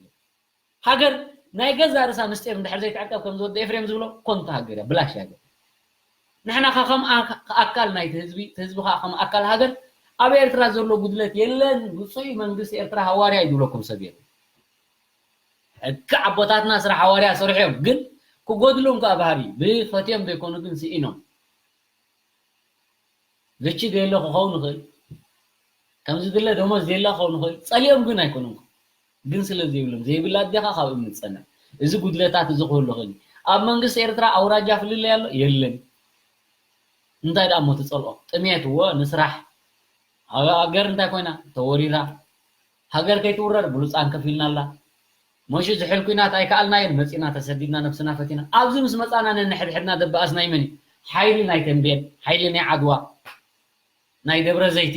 ሃገር ናይ ገዛ ርእሳ ምስጢር እንድሕር ዘይትዕቀብ ከም ዝወዲ ኤፍሬም ዝብሎ ኮንታ ሃገር እያ፣ ብላሽ እያ ሃገር። ንሕና ከ ከም ኣካ-፣ ኣካል ናይቲ ህዝቢ፣ እቲ ህዝቢ ከኣ ከም ኣካል ሃገር ኣብ ኤርትራ ዘሎ ጉድለት የለን። ብፁዕ መንግስቲ ኤርትራ ሃዋርያ እዩ ዝብለኩም ሰብ የለን። ሕጊ ኣቦታትና ስራሕ ሃዋርያ ሰሪሖም፣ ግን ክጎድሎም ከኣ ባህሪ ብፈትዮም ዘይኮኑ ግን ስኢኖም። ዝቺ ዘየለ ክኸውን ይኽእል፣ ከምዚ ድለ ደሞዝ ዘየለ ክኸውን ይኽእል። ጸሊኦም ግን ኣይኮኑን። ግን ስለ ዘይብሎም፣ ዘይብላ ኣዴኻ ካብ እምኒ ትጸንዕ። እዚ ጉድለታት እዚ ክህሉ ይኽእል እዩ። ኣብ መንግስቲ ኤርትራ ኣውራጃ ፍልልይ ኣሎ? የለን። እንታይ ደኣ እሞ ትጸልኦ? ጥሜት እወ፣ ንስራሕ። ሃገር እንታይ ኮይና? ተወሪራ። ሃገር ከይትውረር ብሉጻን ከፊልና ኣላ። መሹ ዝሕል ኲናት ኣይከኣልናዮን፣ መጺና ተሰዲድና ነብስና ፈቲና። ኣብዚ ምስ መጻና ነንሕድሕድና ደበኣስና ይመን እዩ? ሓይሊ ናይ ተንቤን፣ ሓይሊ ናይ ዓድዋ፣ ናይ ደብረ ዘይቲ።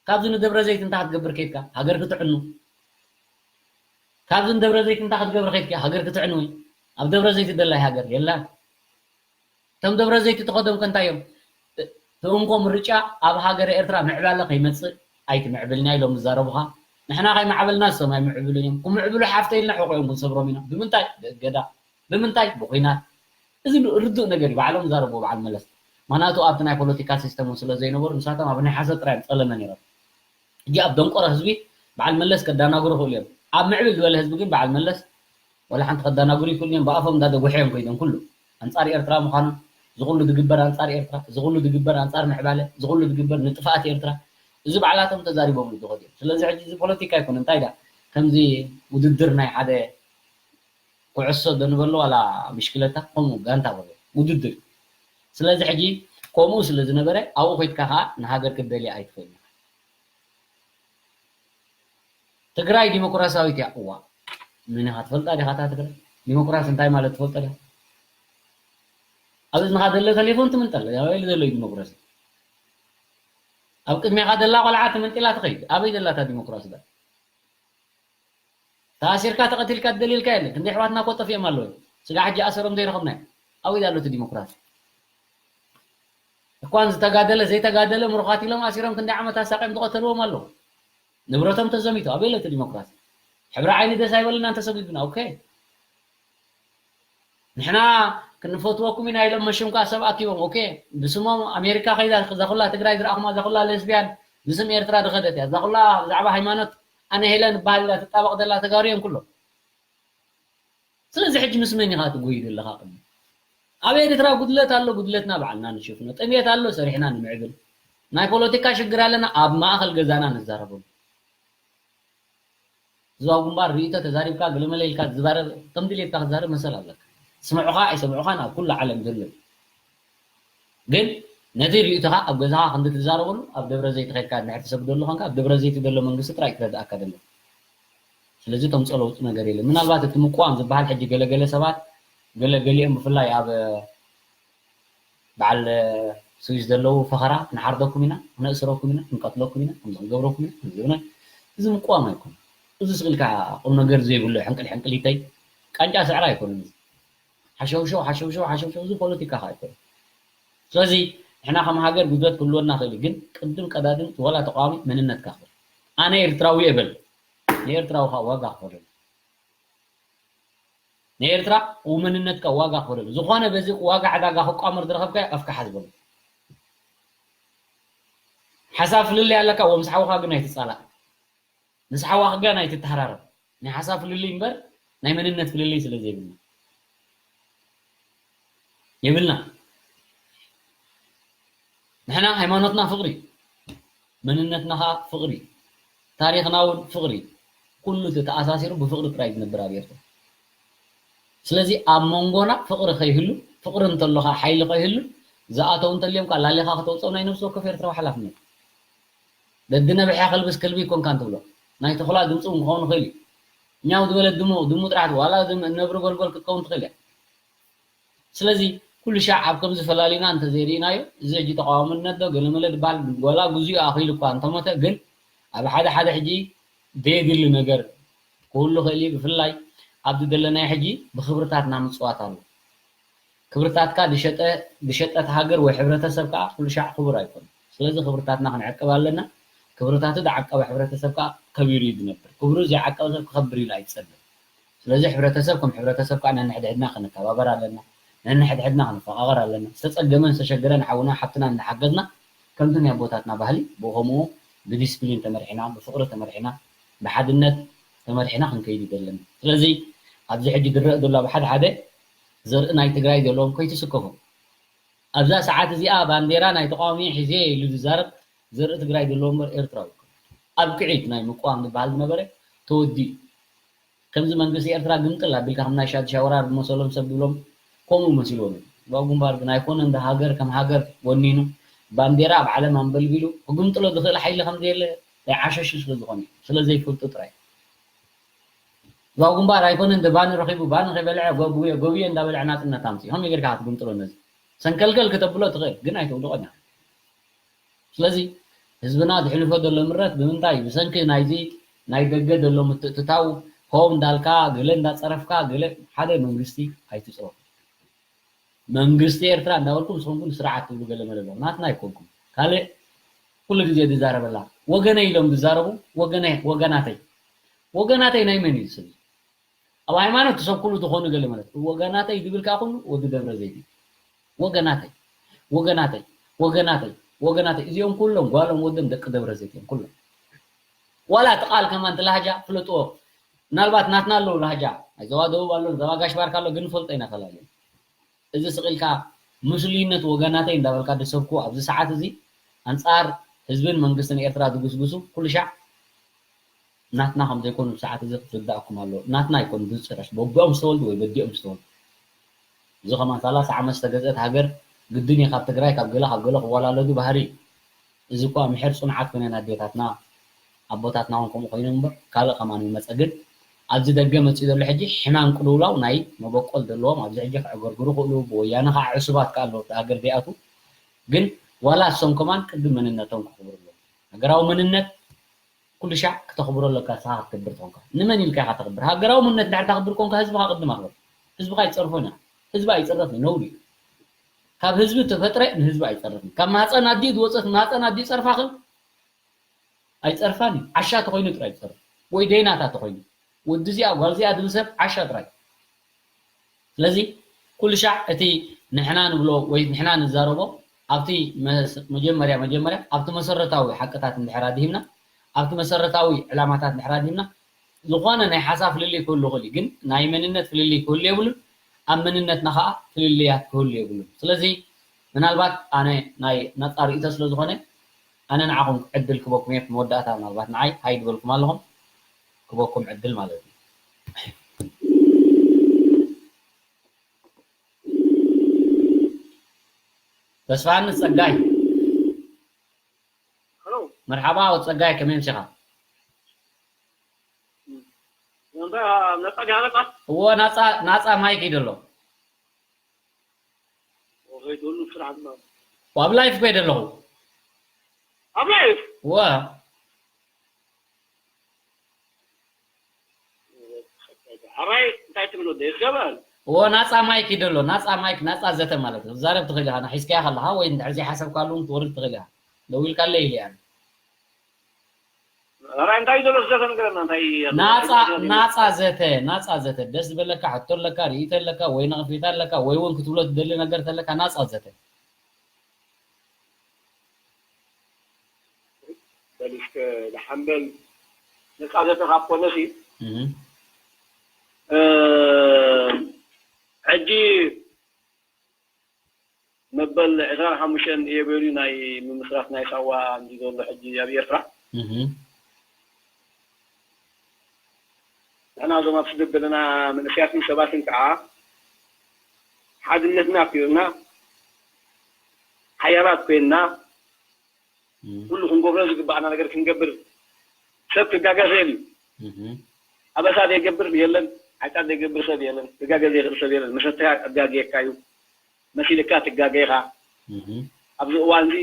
ካብዚ ንደብረ ዘይቲ እንታይ ክትገብር ከይድካ? ሃገር ክትዕኑ። ካብዚ ንደብረ ዘይቲ እንታይ ክትገብር ከይድካ? ሃገር ክትዕኑ። ኣብ ደብረ ዘይቲ ደላይ ሃገር የላን። እቶም ደብረ ዘይቲ ተኸዶም ከ እንታይ እዮም? እቲ እንኮ ምርጫ ኣብ ሃገረ ኤርትራ ምዕባለ ከይመጽእ ኣይትምዕብልና ኢሎም ዝዛረቡኻ። ንሕና ከይማዕበልና ንሶም ኣይምዕብሉን እዮም። ክምዕብሉ ሓፍተ ኢልና ሕቖኦም ክንሰብሮም ኢና። ብምንታይ? ብእገዳ። ብምንታይ? ብኹናት። እዚ ርዱእ ነገር እዩ። ባዕሎም ዝዛረብዎ በዓል መለስ። ምኽንያቱ ኣብቲ ናይ ፖለቲካ ሲስተም እውን ስለ ዘይነበሩ ንሳቶም ኣብ ናይ ሓሶት ጥራይ እዮም ጸለመ ነይሮም። ሕጂ ኣብ ደንቆሮ ህዝቢ በዓል መለስ ከዳናግሩ ይኽእሉ እዮም። ኣብ ምዕብል ዝበለ ህዝቢ ግን በዓል መለስ ዋላ ሓንቲ ከዳናግሩ ይክእሉ እዮም። ብኣፎም እንዳደጉሐ እዮም ከይዶም ኩሉ ኣንጻር ኤርትራ ምዃኖም፣ እዚ ኩሉ ዝግበር ኣንጻር ኤርትራ፣ እዚ ኩሉ ዝግበር ኣንጻር ምዕባለ፣ እዚ ኩሉ ዝግበር ንጥፍኣት ኤርትራ፣ እዚ ባዕላቶም ተዛሪቦምሉ ዝኸዱ እዮም። ስለዚ ሕጂ እዚ ፖለቲካ ኣይኮነ፣ እንታይ ደኣ ከምዚ ውድድር ናይ ሓደ ኩዕሶ ዶ ንበሎ ዋላ ብሽክለታ ከምኡ ጋንታ በሎ ውድድር። ስለዚ ሕጂ ከምኡ ስለ ዝነበረ ኣብኡ ከይድካ ከዓ ንሃገር ክትደልያ ኣይትኽእልን ኢኻ። ትግራይ ዲሞክራሲያዊት እያ። እዋ፣ ምን ኢኻ ትፈልጣ ዲኻ እታ ትግራይ? ዲሞክራሲ እንታይ ማለት ትፈልጦ ዲኻ? ኣብ እዝንኻ ዘሎ ቴሌፎን ትምንጠል። ኣበይ ዘሎ እዩ ዲሞክራሲ? ኣብ ቅድሜኻ ዘላ ቆልዓ ትምንጢላ ትኸይድ። ኣበይ ዘላ እታ ዲሞክራሲ ዳ? ተኣሲርካ ተቐቲልካ ትደልየልካ የለን። ክንደይ ኣሕዋትና እኮ ጠፊኦም ኣለዉ። ስጋዕ ሕጂ ኣሰሮም ዘይረኸብናዮም። ኣበይ ኣሎ እቲ ዲሞክራሲ? እኳን ዝተጋደለ ዘይተጋደለ ምሩኻት ኢሎም ኣሲሮም ክንደይ ዓመት ኣሳቒዮም ዝቐተልዎም ኣለዉ። ንብረቶም ተዘሚቱ። ኣበይ ኣሎ እቲ ዲሞክራሲ? ሕብሪ ዓይኒ ደስ ኣይበለናን ተሰጒጉና። ኦኬ። ንሕና ክንፈትወኩም ኢና ኢሎም መሽም ከኣ ሰብ ኣኪቦም። ኦኬ። ብስሞም ኣሜሪካ ከይዳ እዛ ኩላ ትግራይ ዝረኣኹማ እዛ ኩላ ሌስቢያን ብስም ኤርትራ ዝኸደት እያ። እዛ ኩላ ብዛዕባ ሃይማኖት ኣነ ሄለን እበሃል ኢላ ትጣበቕ ዘላ ተጋሩ እዮም ኩሎም። ስለዚ ሕጂ ምስ መን ኢኻ ትጎይ ዘለኻ? ቅድሚ ኣብ ኤርትራ ጉድለት ኣሎ፣ ጉድለትና ባዕልና ንሽፍኖ። ጥሜት ኣሎ፣ ሰሪሕና ንምዕብል። ናይ ፖለቲካ ሽግር ኣለና፣ ኣብ ማእኸል ገዛና ንዛረበሉ። ህዝባዊ ግንባር ርእይቶ ተዛሪብካ ገለመለ ኢልካ ትዛረብ፣ ከም ድሌትካ ክትዛረብ መሰል ኣለካ። ስምዑኻ ኣይሰምዑኻን ኣብ ኩሉ ዓለም ዘሎ እዩ። ግን ነቲ ርእይቶኻ ኣብ ገዛኻ ክንዲ ትዛረበሉ፣ ኣብ ደብረ ዘይት ኸድካ እንድሕር ትሰግደሉ ኾንካ፣ ኣብ ደብረ ዘይት ዘሎ መንግስቲ ጥራይ ክረድኣካ ደሎ። ስለዚ ተምፅኦ ለውጢ ነገር የለን። ምናልባት እቲ ምቋም ዝበሃል ሕጂ ገለገለ ሰባት ገለ ገሊኦም ብፍላይ ኣብ በዓል ስዊስ ዘለዉ ፈኸራ ክንሓርደኩም ኢና፣ ክነእስረኩም ኢና፣ ክንቀትለኩም ኢና፣ ከምዚ ክንገብረኩም ኢና፣ ከምዚ ይብና። እዚ ምቋም ኣይኮነ። እዚ ስቕ ኢልካ ቁም ነገር ዘይብሉ ሕንቅል ሕንቅሊተይ ቃንጫ ስዕራ ኣይኮነን። እዚ ሓሸውሸው ሓሸውሸው ሓሸውሸው እዚ ፖለቲካ ከዓ ኣይኮነን። ስለዚ ንሕና ከም ሃገር ጉድለት ክህልወና ክእል እዩ፣ ግን ቅድም ቀዳድም ዋላ ተቃዋሚ መንነትካ ክብል። ኣነ ኤርትራዊ እየ በል፣ ንኤርትራዊ ከዓ ዋጋ ክኸፍለሉ። ንኤርትራ መንነትካ ዋጋ ክኸፍለሉ። ዝኾነ በዚ ዋጋ ዕዳጋ ክቋመር ዝረኸብካዮ ኣፍካ ሓዝ በሉ። ሓሳብ ፍልልይ ኣለካ፣ ወምስ ሓውኻ ግን ኣይትጻላእ። ምስ ሓዋኽ ግን ኣይትተሃራረብ። ናይ ሓሳብ ፍልልይ እምበር ናይ መንነት ፍልልይ ስለ ዘይብልና የብልና። ንሕና ሃይማኖትና ፍቕሪ፣ መንነትና ኸዓ ፍቕሪ፣ ታሪኽና እውን ፍቕሪ፣ ኩሉ ተኣሳሲሩ ብፍቕሪ ጥራይ ዝነብር ኣብ ኤርትራ። ስለዚ ኣብ መንጎና ፍቕሪ ከይህሉ፣ ፍቕሪ እንተሎ ኸዓ ሓይሊ ከይህሉ፣ ዝኣተው እንተልዮም ከዓ ላሊኻ ከተውፅኦም ናይ ነፍሲ ወከፍ ኤርትራዊ ሓላፍነት። ደዲ ነብሐ ከልብስ ከልቢ ይኮንካ እንትብሎ ናይ ተኹላ ድምፂ እውን ክኸውን ይኽእል እዩ። ኛው ዝበለት ድሙ ድሙ ጥራሕ ዋላ ዝም ነብሪ ጎልጎል ክትከውን ትኽእል እያ። ስለዚ ኩሉ ሻዕ ኣብ ከምዚ ፈላሊና እንተዘይርኢናዮ እዚ ሕጂ ተቃዋምነት ዶ ገለመለ ድበሃል ዋላ ጉዚኡ ኣኺሉ እኳ እንተሞተ ግን ኣብ ሓደ ሓደ ሕጂ ዘየድሊ ነገር ክህሉ ይኽእል እዩ። ብፍላይ ኣብዚ ዘለናዮ ሕጂ ብክብርታትና ምፅዋት ኣሎ። ክብርታትካ ዝሸጠ ዝሸጠት ሃገር ወይ ሕብረተሰብ ከዓ ኩሉ ሻዕ ክቡር ኣይኮነን። ስለዚ ክብርታትና ክንዕቅብ ኣለና። ክብርታቱ ዝዓቀበ ሕብረተሰብ ከዓ ከቢሩ እዩ ዝነብር። ክብሩ ዘይዓቀበ ሰብ ክኸብር ኢሉ ኣይፀበን። ስለዚ ሕብረተሰብ ከም ሕብረተሰብ ከዓ ነንሕድሕድና ክንከባበር ኣለና። ነንሕድሕድና ክንፈቓቐር ኣለና። ዝተፀገመን ዝተሸገረን ሓውና ሓብትና እናሓገዝና ከምቲ ናይ ኣቦታትና ባህሊ ብኡ ከምኡ ብዲስፕሊን ተመሪሕና፣ ብፍቕሪ ተመሪሕና፣ ብሓድነት ተመሪሕና ክንከይድ እዩ ዘለና። ስለዚ ኣብዚ ሕጂ ዝረአ ዘሎ ኣብ ሓደ ሓደ ዘርኢ ናይ ትግራይ ዘለዎም ከይትስከፉ። ኣብዛ ሰዓት እዚኣ ባንዴራ ናይ ተቃዋሚ ሒዘ ኢሉ ዝዛረብ ዘርኢ ትግራይ ዘለዎ እምበር ኤርትራዊ ኣይኮነን። ኣብቅዒ እቲ ናይ ምቅዋም ዝበሃል ዝነበረ ተወዲኡ። ከምዚ መንግስቲ ኤርትራ ግምጥል ኣቢልካ ከም ናይ ሻድሻይ ወራር ዝመሰሎም ሰብ ዝብሎም ከምኡ መሲልዎም እዮም። ህዝባዊ ግንባር ግን ኣይኮነን፣ እንደ ሃገር ከም ሃገር ወኒኑ ባንዴራ ኣብ ዓለም ኣንበልቢሉ ክግምጥሎ ዝኽእል ሓይሊ ከም ዘየለ ናይ ዓሸሹ ስለ ዝኾነ እዩ። ስለ ዘይፈልጡ ጥራይ። ህዝባዊ ግንባር ኣይኮነን፣ እንደ ባኒ ረኺቡ ባኒ ከይበልዐ ጎብየ ጎብየ እንዳበልዐ ናጽነት ኣምጽእ። ከመይ ጌርካ ክትግምጥሎ ነዚ? ሰንከልከል ክተብሎ ትኽእል፣ ግን ኣይተውድቖን ኢኻ። ስለዚ ህዝብና ዘሕልፎ ዘሎ ምረት ብምንታይ? ብሰንኪ ናይዚ ናይ ደገ ዘሎ ምትእትታው፣ ሆም እንዳልካ፣ ገለ እንዳጸረፍካ፣ ገለ ሓደ መንግስቲ ኣይትጽረፉ። መንግስቲ ኤርትራ እንዳበልኩም ንስኹም ግን ስርዓት ትብሉ ገለ መለ ኣለኹም። ናትና ኣይኮንኩም። ካልእ ኩሉ ግዜ ዝዛረበላ ወገነይ ኢሎም ዝዛረቡ ወገነይ፣ ወገናተይ። ወገናተይ ናይ መን እዩ ስም? ኣብ ሃይማኖት ትሰብኩሉ ትኾኑ ገለ ማለት ወገናተይ ዝብል ከዓ ኩሉ ወዲ ደብረ ዘይት እዩ። ወገናተይ፣ ወገናተይ፣ ወገናተይ፣ ወገናተይ። እዚኦም ኩሎም ጓሎም ወዶም ደቂ ደብረ ዘይት እዮም ኩሎም። ዋላ እቲ ቃል ከማን እቲ ላህጃ ፍለጥዎ። ምናልባት ናትና ኣለዉ ላህጃ። ናይ ዞባ ደቡብ ኣሎ፣ ዞባ ጋሽ ባርካ ኣሎ፣ ግን ንፈልጦ ኢና ፈላልዮም። እዚ ስቕ ኢልካ ምስሉይነት ወገናተይ እንዳበልካ ዝሰብኩ ኣብዚ ሰዓት እዚ ኣንጻር ህዝብን መንግስትን ኤርትራ ዝጉስጉሱ ኩሉ ሻዕ ናትና ከም ዘይኮኑ ሰዓት እዚ ክትርዳእኩም ኣለዎ። ናትና ኣይኮኑ፣ ብዝጭራሽ በቦኦም ዝተወልዱ ወይ በዲኦም ዝተወልዱ። እዚ ከማን ሰላሳ ዓመት ዝተገዝአት ሃገር ግድን እዩ ካብ ትግራይ ካብ ገለ ካብ ገለ ክወላለዱ ባህሪ እዩ። እዚ እኳ ምሕር ጽኑዓት ኮይነን ኣዴታትና ኣቦታትና እውን ከምኡ ኮይኖም እምበር ካልእ ከማን ይመጸ። ግን ኣብዚ ደገ መጺኡ ዘሎ ሕጂ ሕማም ቅልውላው ናይ መበቆል ዘለዎም ኣብዚ ሕጂ ክዕገርግሩ ክእሉ ብወያነ ከዓ ዕሱባት ከዓ ኣለዉ እቲ ሃገር ዘይኣትዉ። ግን ዋላ እሶም ከማን ቅድም መንነቶም ከኽብሩ ኣለዎም። ሃገራዊ መንነት ኩሉ ሻዕ ክተኽብሮ ኣለካ፣ ንስኻ ክትገብር ተኾንካ። ንመን ኢልካ ኢኻ ተኽብር? ሃገራዊ መንነት እንድሕር ተኽብር ኮንካ ህዝብኻ ቅድም ኣኽብር። ህዝብኻ ኣይትጸርፎን ኢኻ። ህዝቢ ኣይጸረፍን፣ ነውሪ እዩ። ካብ ህዝቢ ተፈጥረ ንህዝቢ ኣይጸረፍን። ካብ ማህፀን ኣዲኡ ዝወፀት ማህፀን ኣዲኡ ጸርፋ ክል ኣይጸርፋን እዩ። ዓሻ ተኾይኑ ጥራይ ዝጸርፍ። ወይ ደይናታ ተኾይኑ። ወዲ እዚኣ ጓል እዚኣ ዝብል ሰብ ዓሻ ጥራይ። ስለዚ ኩሉ ሻዕ እቲ ንሕና ንብሎ ወይ ንሕና ንዛረቦ ኣብቲ መስ-፣ መጀመርያ መጀመርያ ኣብቲ መሰረታዊ ሓቅታት እንድሕር ኣድሂብና፣ ኣብቲ መሰረታዊ ዕላማታት እንድሕር ኣድሂብና፣ ዝኾነ ናይ ሓሳብ ፍልልይ ክህሉ ይኽእል እዩ፣ ግን ናይ መንነት ፍልልይ ክህሉ የብሉን። ኣብ መንነትና ኸዓ ፍልልያት ክህሉ የብሉን። ስለዚ ምናልባት ኣነ ናይ ናጻ ርእይቶ ስለ ዝኾነ ኣነ ንዓኹም ዕድል ክበኩም እየ። መወዳእታ ምናልባት ንዓይ ሃይ ዝበልኩም ኣለኹም፣ ክበኩም ዕድል ማለት እዩ። ተስፋሃንስ ጸጋይ። ሄሎ። መርሓባ ወድ ጸጋይ፣ ከመይ ኣምሲኻ? እም። ነፃ ዲሃ ነፃ? እዎ፣ ናፃ፣ ናፃ ማይክ እዩ ዘሎ። ወኸይትብሉ ስራሕ ድማ። ኣብ ላይፍ ኮይደ ኣለኹ። ኣብ ላይፍ? እዎ። ሕራይ እንታይ ትብል ወደ ይገባል? እዎ፣ ናፃ ማይክ እዩ ዘሎ። ናፃ ማይክ፣ ናፃ ዘተ ማለት እዩ። ክትዛረብ ትኽእል ኢኻ። ንሒዝካያ ከለኻ ወይ እንድሕር ዘይሓሰብካሉ እውን ክትወርድ ትኽእል ኢኻ። ደዊልካለይ ኢለ እያ። ኧረ እንታይ ዘሎ ዘተ ንገረና፣ እንታይ ኣሎ? ናፃ፣ እንታይ ዘሎ? ናፃ ዘተ፣ ናፃ ዘተ። ደስ ዝበለካ ሕቶ ኣለካ፣ ርእይቶ ኣለካ፣ ወይ ነቕፌታ ኣለካ፣ ወይ እውን ክትብሎ ትደሊ ነገር ተለካ፣ ናፃ ዘተ። በል እስከ ደሓን በል። ነፃ ዘተ ካብ ኮነሲ፣ እህ። እ፣ ሕጂ መበል ዕስራን ሓሙሽተን እየ በሉ ናይ ምምስራት ናይ ሳዋ እንዲ ዘሎ ሕጂ ኣብ ኤርትራ። እህ። ንሕና እዞም ኣብ ስደት ዘለና መንእሰያትን ሰባትን ከዓ ሓድነትና ክዩና ሓያላት ኮይንና እህ። ኩሉ ክንገብሮ ዝግባኣና ነገር ክንገብር። ሰብ ክጋገ ይኽእል እዩ። እህ። ኣበሳ ዘይገብር የለን፣ ሓጢኣት ዘይገብር ሰብ የለን፣ ክጋገ ዘይኽእል ሰብ የለን። መሰተያ ኣጋግየካ እዩ፣ መሲልካ ትጋገ ኢኻ። እህ። ኣብዚ እዋን እዚ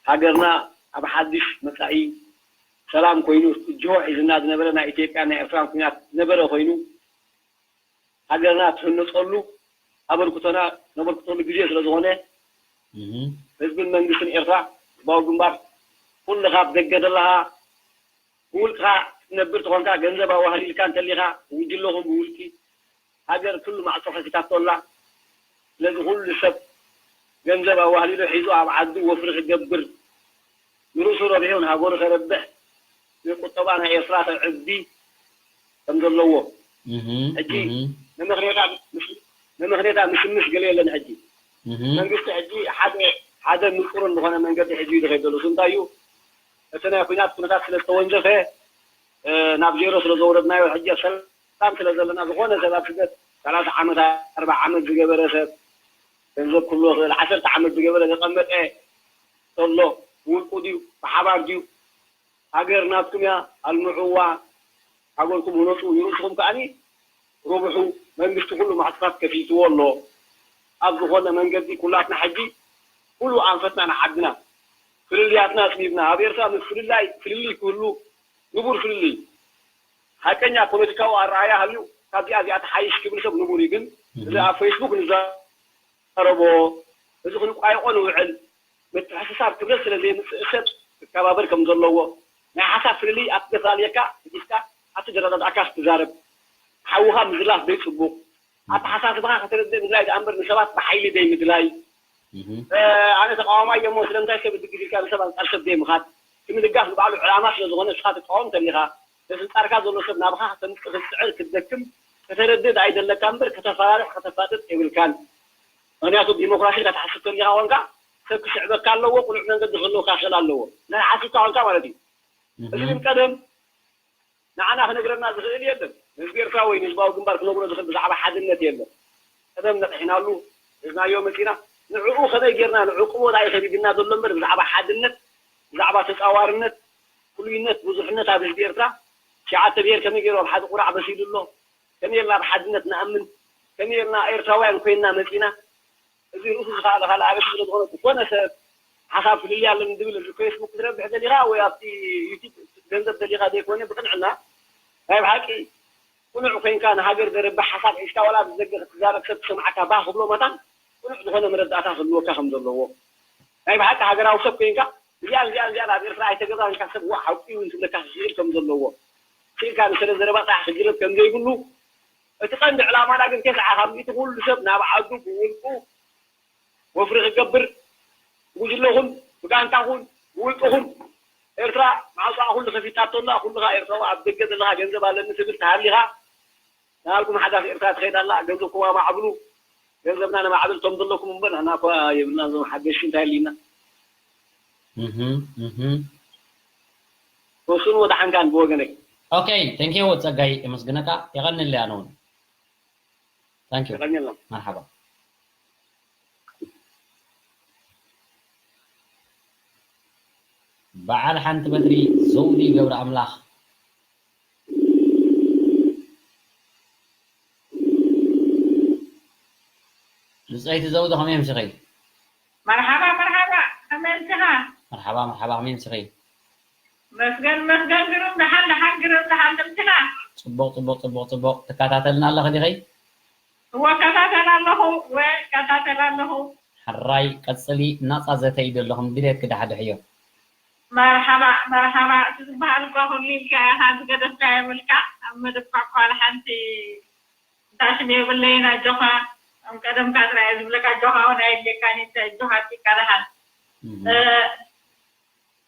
ሃገርና ኣብ ሓድሽ መጻኢ ሰላም ኮይኑ፣ እጅሆ ሒዝና ዝነበረ ናይ ኢትዮጵያ ናይ ኤርትራን ኩናት ነበረ ኮይኑ፣ ሃገርና ትህነጸሉ ኣበርክቶና ነበርክተሉ ግዜ ስለ ዝኾነ፣ እህ። ህዝብን መንግስትን ኤርትራ፣ ህዝባዊ ግንባር፣ ኩልኻ ኣብ ደገ ዘለኻ፣ ብውልቅኻ ትነብር ተኾንካ፣ ገንዘብ ኣዋህሊልካ እንተሊኻ፣ ጉጅለኹም ብውልቂ፣ ሃገር ኩሉ ማዕጾ ከፊታቶ ኣላ። ስለዚ ኩሉ ሰብ ገንዘብ ኣዋህሊሉ ሒዙ ኣብ ዓዱ ወፍሪ ክገብር፣ ንርእሱ ረቢሑ ንሃገሩ ከረብሕ፣ ንቁጠባ ናይ ኤርትራ ከዕቢ ከም ዘለዎ። እህ፣ ሕጂ እህ። መመኽኔታ ምስ-፣ መመኽኔታ ምስምስ ገለ የለን። ሕጂ እህ። መንግስቲ ሕጂ ሓደ፣ ሓደ ምቁርን ዝኾነ መንገዲ ሕጂ እዩ ዝኸይድ ዘሎ። እሱ እንታይ እዩ? እቲ ናይ ኲናት ኩነታት ስለ ዝተወንዘፈ፣ እ፣ ናብ ዜሮ ስለ ዘውረድናዮ፣ ሕጂ ኣብ ሰላም ስለ ዘለና፣ ዝኾነ ሰብ ኣብ ስደት ሰላሳ ዓመት፣ ኣርብዓ ዓመት ዝገበረ ሰብ፣ ገንዘብ ክህልዎ ይኽእል፣ ዓሰርተ ዓመት ዝገበረ ዘቐመጠ ዘሎ፣ ብውልቁ ድዩ፣ ብሓባር ድዩ፣ ሃገር ናትኩም እያ፣ ኣልምዕዋ፣ ሃገርኩም ህነፁ፣ ንርእስኹም ከዓኒ ርብሑ። መንግስቲ ኩሉ ማዕጾታት ከፊትዎ ኣሎ። ኣብ ዝኾነ መንገዲ ኩላትና ሕጂ ኩሉ ኣንፈትና ንዓድና፣ ፍልልያትና ኣጽቢብና። ኣብ ኤርትራ ምስ ፍልላይ፣ ፍልልይ ክህሉ ንቡር ፍልልይ። ሓቀኛ ፖለቲካዊ ኣረኣእያ ሃልዩ ካብዚኣ እዚኣ ትሓይሽ ክብል ሰብ ንቡር እዩ። ግን እዚ እህ። ኣብ ፌስቡክ ንዛረቦ፣ እዚ ክንቋየቖ ንውዕል፣ ምትሕስሳብ ክብረት ስለ ዘየምጽእ ሰብ ክከባበር ከም ዘለዎ፣ ናይ ሓሳብ ፍልልይ ኣብ ትፈላለየካ ሒዝካ ኣብቲ ዘረዳድኣካ ክትዛረብ፣ ሓውኻ ምዝላፍ ዘይጽቡቕ፣ እህ። ኣተሓሳስባኻ ከተረድእ ምድላይ ደኣ እምበር ንሰባት ብሓይሊ ዘይምድላይ። እህ። እ፣ ኣነ ተቃዋማይ እየ እሞ ስለምንታይ ሰብ እድግፍ ኢልካ ንሰብ ኣንጻር ሰብ ዘይምኻድ? እቲ ምድጋፍ ንባዕሉ ዕላማ ስለ ዝኾነ ንስኻ ትቃወም እንተሊኻ፣ ዘስንጻርካ ዘሎ ሰብ ናብኻ ከተምጽእ ክትጽዕር ክትደክም ከተረድእ ደኣ እዩ ዘለካ እምበር ከተፈራርሕ ከተፋጥጥ የብልካን። ምኽንያቱ ዲሞክራሲ ኢልካ ትሓስብ እንተሊኻ ኮንካ ሰብ ክስዕበካ ኣለዎ፣ ቅኑዕ መንገዲ ክህልወካ ክኽእል ኣለዎ። ናይ ሓሲብካ ኮንካ ማለት እዩ። እህ። እዚ ግን ቀደም ንዓና ክነግረና ዝኽእል የለን። ንህዝቢ ኤርትራ ወይ ንህዝባዊ ግንባር ክነግሮ ዝኽእል ብዛዕባ ሓድነት የለን። ቀደም ነቒሕናሉ፣ ሒዝናዮ መጺና። ንዕኡ ከመይ ጌርና ንዕቅቦ ደኣ እዩ ከቢድና ዘሎ እምበር ብዛዕባ ሓድነት፣ ብዛዕባ ተጻዋርነት፣ ፍሉይነት፣ ብዙሕነት ኣብ ህዝቢ ኤርትራ፣ ትሽዓተ ብሄር ከመይ ገይሩ ኣብ ሓደ ቁራዕ በሲሉ ኣሎ፣ ከመይ ጌርና ብሓድነት ንኣምን፣ ከመይ ጌርና ኤርትራውያን ኮይንና መጺና፣ እዚ ርእሱ ዝኸኣለ ካልእ ኣበሲ ስለ ዝኾነ፣ ዝኾነ ሰብ ሓሳብ ፍልልይ ኣለኒ ዝብል እዚ ፌስቡክ ክትረብሕ ደሊኻ ወይ ኣብቲ ዩቱብ ገንዘብ ደሊኻ ዘይኮነ፣ ብቅንዕና ናይ ብሓቂ ቅኑዕ ኮይንካ ንሃገር ዘርብሕ ሓሳብ ሒዝካ ዋላ ብደገ ክትዛረብ ሰብ ክሰምዓካ ባህ ክብሎ መታን ቅኑዕ ዝኾነ መረዳእታ ክህልወካ ከም ዘለዎ፣ ናይ ብሓቂ ሃገራዊ ሰብ ኮይንካ እዚኣን እዚኣን እዚኣን ኣብ ኤርትራ ኣይተገብራን ኢልካ ሰብ ዋእ ሓቂ እውን ክብለካ ክኽእል ከም ዘለዎ፣ ስኢልካ ንሰለ ዘረባ ጥራሕ ክግረብ ከም ዘይብሉ፣ እቲ ቀንዲ ዕላማና ግን ተስዓ ካብ ሚእቲ ኩሉ ሰብ ናብ ዓዱ ብውልቁ ወፍሪ ክገብር፣ ብጉጅለኹም፣ ብጋንታኹም፣ ብውልቅኹም፣ ኤርትራ ማዕጾኣ ኩሉ ከፊታቶ ኣላ። ኩልኻ ኤርትራዊ ኣብ ደገ ዘለኻ ገንዘብ ኣለኒ ትብል ተሃሊኻ፣ ናብኩም ሓዳስ ኤርትራ ትኸይድ ኣላ። ገንዘብኩም ኣማዕብሉ፣ ገንዘብና ነማዕብል እቶም ዘለኩም እምበር፣ ንሕና እኳ የብልና፣ እዞም ሓገሽ እንታይ ኣሊና? እህ፣ እህ። ወስኑ ወደሓንካን ብወገነይ። ኦኬ፣ ቴንክ ዩ ጸጋይ፣ የመስግነካ። የቐንየለይ ኣነ እውን። ታንክ ዩ። የቐንየልና። መርሓባ። በዓል ሓንቲ በትሪ ዘውዲ ገብረ ኣምላኽ። ብፀይቲ ዘውዶ ከመይ ኣምሲኺ? መርሓባ መርሓባ፣ ከመይ ኣምሲኻ? መርሓባ መርሓባ፣ ከመይ ኣምሲኺ? መስገን መስገን፣ ግርም ደሓን ደሓን፣ ግርም ደሓን፣ ኣምሲኻ? ፅቡቕ ፅቡቕ ፅቡቕ ፅቡቕ። ትከታተልና ኣለኺ ዲኺ? እወ እከታተል ኣለኹ፣ እወ እከታተል ኣለኹ። ሕራይ ቀፅሊ፣ ናፃ ዘተ እዩ ዘለኹም፣ ድሌትኪ ዳሕድሕዮ። መርሓባ መርሓባ፣ እቲ ዝበሃል እኳ ኩሉ ኢልካ ኢኻ፣ ዝገደፍካ የብልካ። ኣብ መደብካ እኳ ሓንቲ እንታይ ሽም የብለይን፣ ኣጆኻ። ከም ቀደምካ ጥራይ እየ ዝብለካ፣ ኣጆኻ እውን ኣየድልየካን እዩ፣ እንታይ ኣጆኻ ኣጥቂካ ደሓን።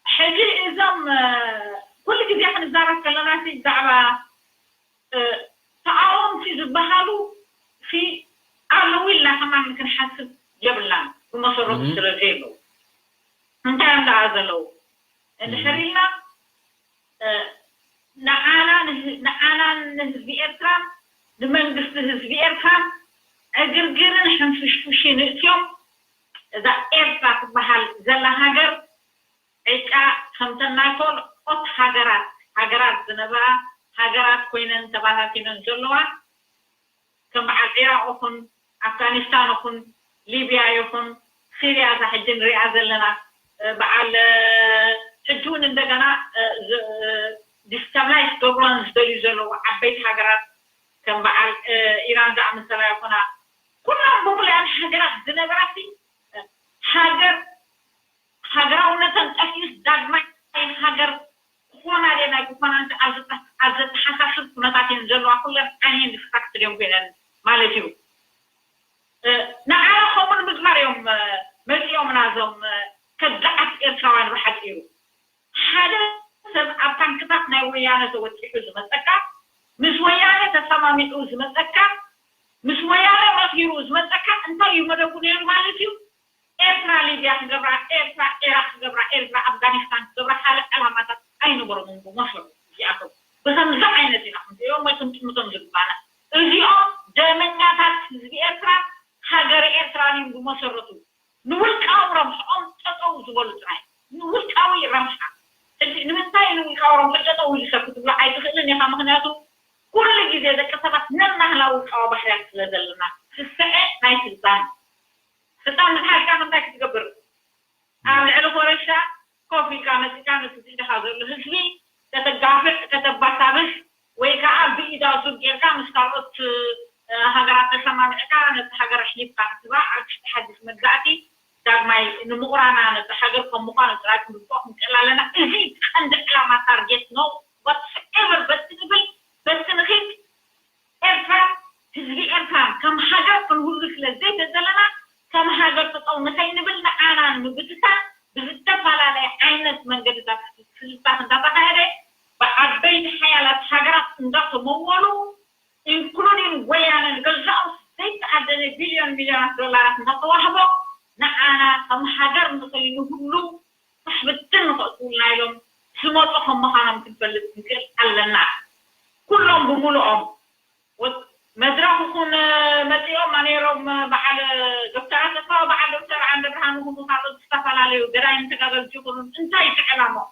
ሕጂ እዞም ኩሉ ግዜ ክንዛረብ ከለና ሲ ብዛዕባ ተቃወምቲ ዝበሃሉ ሲ ኣለዉ ኢልና ከማን ክንሓስብ የብልናን፣ ብመሰረቱ ስለ ዘይብሉ። እንታይ እዮም ደኣ ዘለዉ እንድሕር ኢልና ንዓና ንዓናን ንህዝቢ ኤርትራን ንመንግስቲ ህዝቢ ኤርትራን ዕግርግርን ሕንፍሽፍሽን እትዮም እዛ ኤርትራ ትበሃል ዘላ ሃገር ዕጫ ከምተን ናይ ካልኦት ሃገራት ሃገራት ዝነበራ ሃገራት ኮይነን ተባታቲነን ዘለዋ ከም በዓል ዒራቕ ይኹን ኣፍጋኒስታን ይኹን ሊብያ ይኹን ሲርያ እዛ ሕጂ ንሪኣ ዘለና በዓል ሕጂ እውን እንደገና ዲስታብላይዝ ገብሮን ዝደልዩ ዘለዉ ዓበይቲ ሃገራት ከም በዓል ኢራን ዝኣመሰላ ይኹና ኩሎም ብምሉኣን ሃገራት ዝነበራ ሃገር ሃገራውነተን ጠፊኡስ ዳግማይ ሃገር ክኾና ድየን ኣይክኾናን ኣብ ዘተሓሳስብ ኩነታት እየን ዘለዋ። ኩለን ዓይነን ዲስትራክትድ እዮም ኮይነን ማለት እዩ። ንዓና ከምኡ ንምግባር እዮም መፂኦም ናዞም ከዳዓት ኤርትራውያን ብሓፂሩ። ሓደ ሰብ ኣብ ታንክታት ናይ ወያነ ተወጢሑ ዝመፀካ፣ ምስ ወያነ ተሰማሚዑ ዝመፀካ፣ ምስ ወያነ መኺሩ ዝመፀካ እንታይ እዩ መደቡ ነይሩ ማለት እዩ? ኤርትራ ሊብያ ክገብራ፣ ኤርትራ ዒራቅ ክገብራ፣ ኤርትራ ኣፍጋኒስታን ክገብራ ካልእ ዕላማታት ኣይነበሮምን ብመሰረቱ እዚኣቶም። ብከምዚ ዓይነት ኢና ክንሪኦም ወይ ክንጥምቶም ዝግባና። እዚኦም ደመኛታት ህዝቢ ኤርትራ ሃገረ ኤርትራን እዮም ብመሰረቱ። ንውልቃዊ ረብሕኦም ጠጠው ዝበሉ ጥራይ። ንውልቃዊ ረብሓ። ሕጂ ንምንታይ ንውልቃዊ ረብሑ ጠጠው ኢሉ ሰብ ክትብሎ ኣይትኽእልን ኢኻ። ምኽንያቱ ኩሉ ግዜ ደቂ ሰባት ነናህና ውልቃዊ ባህርያት ስለ ዘለና። ስስዐ ናይ ስልጣን። ስልጣን ምስ ሓዝካ እንታይ ክትገብር? ኣብ ልዕሊ ኮረሻ ኮፍ ኢልካ መጺእካ ነቲ ዝሕድኻ ዘሎ ህዝቢ ከተጋፍዕ፣ ከተባሳብስ ወይ ከዓ ብኢዳ ሱር ጌርካ ምስ ካልኦት ሃገራት ተሰማሚዕካ ነቲ ሃገር ኣሕሊፍካ ክትህባ ኣብ ትሕቲ ሓድሽ መግዛእቲ ዳግማይ ንምቑራና ነቲ ሃገር ከም ምዃኑ ጥራይ ክንርድኦ ክንክእል ኣለና። እዚ ቀንዲ ዕላማ ታርጌት ነው። ዋትስኤቨር በቲ ንብል በቲ ንኺድ ኤርትራ ህዝቢ ኤርትራ ከም ሃገር ክንህሉ ስለ ዘይተደለና ከም ሃገር ጠጠው ንኸይንብል ንዓና ንምብትታን ብዝተፈላለየ ዓይነት መንገድታት ፍልስታት እንዳተኻየደ ብዓበይቲ ሓያላት ሃገራት እንዳተመወሉ ኢንክሉዲን ወያነ ንገዛኡ ዘይተዓደነ ቢልዮን ሚልዮናት ዶላራት እንዳተዋህቦ ንዓና ከም ሃገር ንኸይንህሉ ፋሕብትን ንኸእትውልና ኢሎም ዝመፁ ከም ምዃኖም ክንፈልጥ ክንክእል ኣለና። ኩሎም ብምሉኦም መድረኽ ይኹን መፂኦም ነይሮም በዓል ዶክተር ኣሰፋ በዓል ዶክተር ዓንደብርሃን ይኹኑ ካልኦት ዝተፈላለዩ ገዳይም ተጋደልቲ ይኹኑ እንታይ እዩ ዕላምኦም?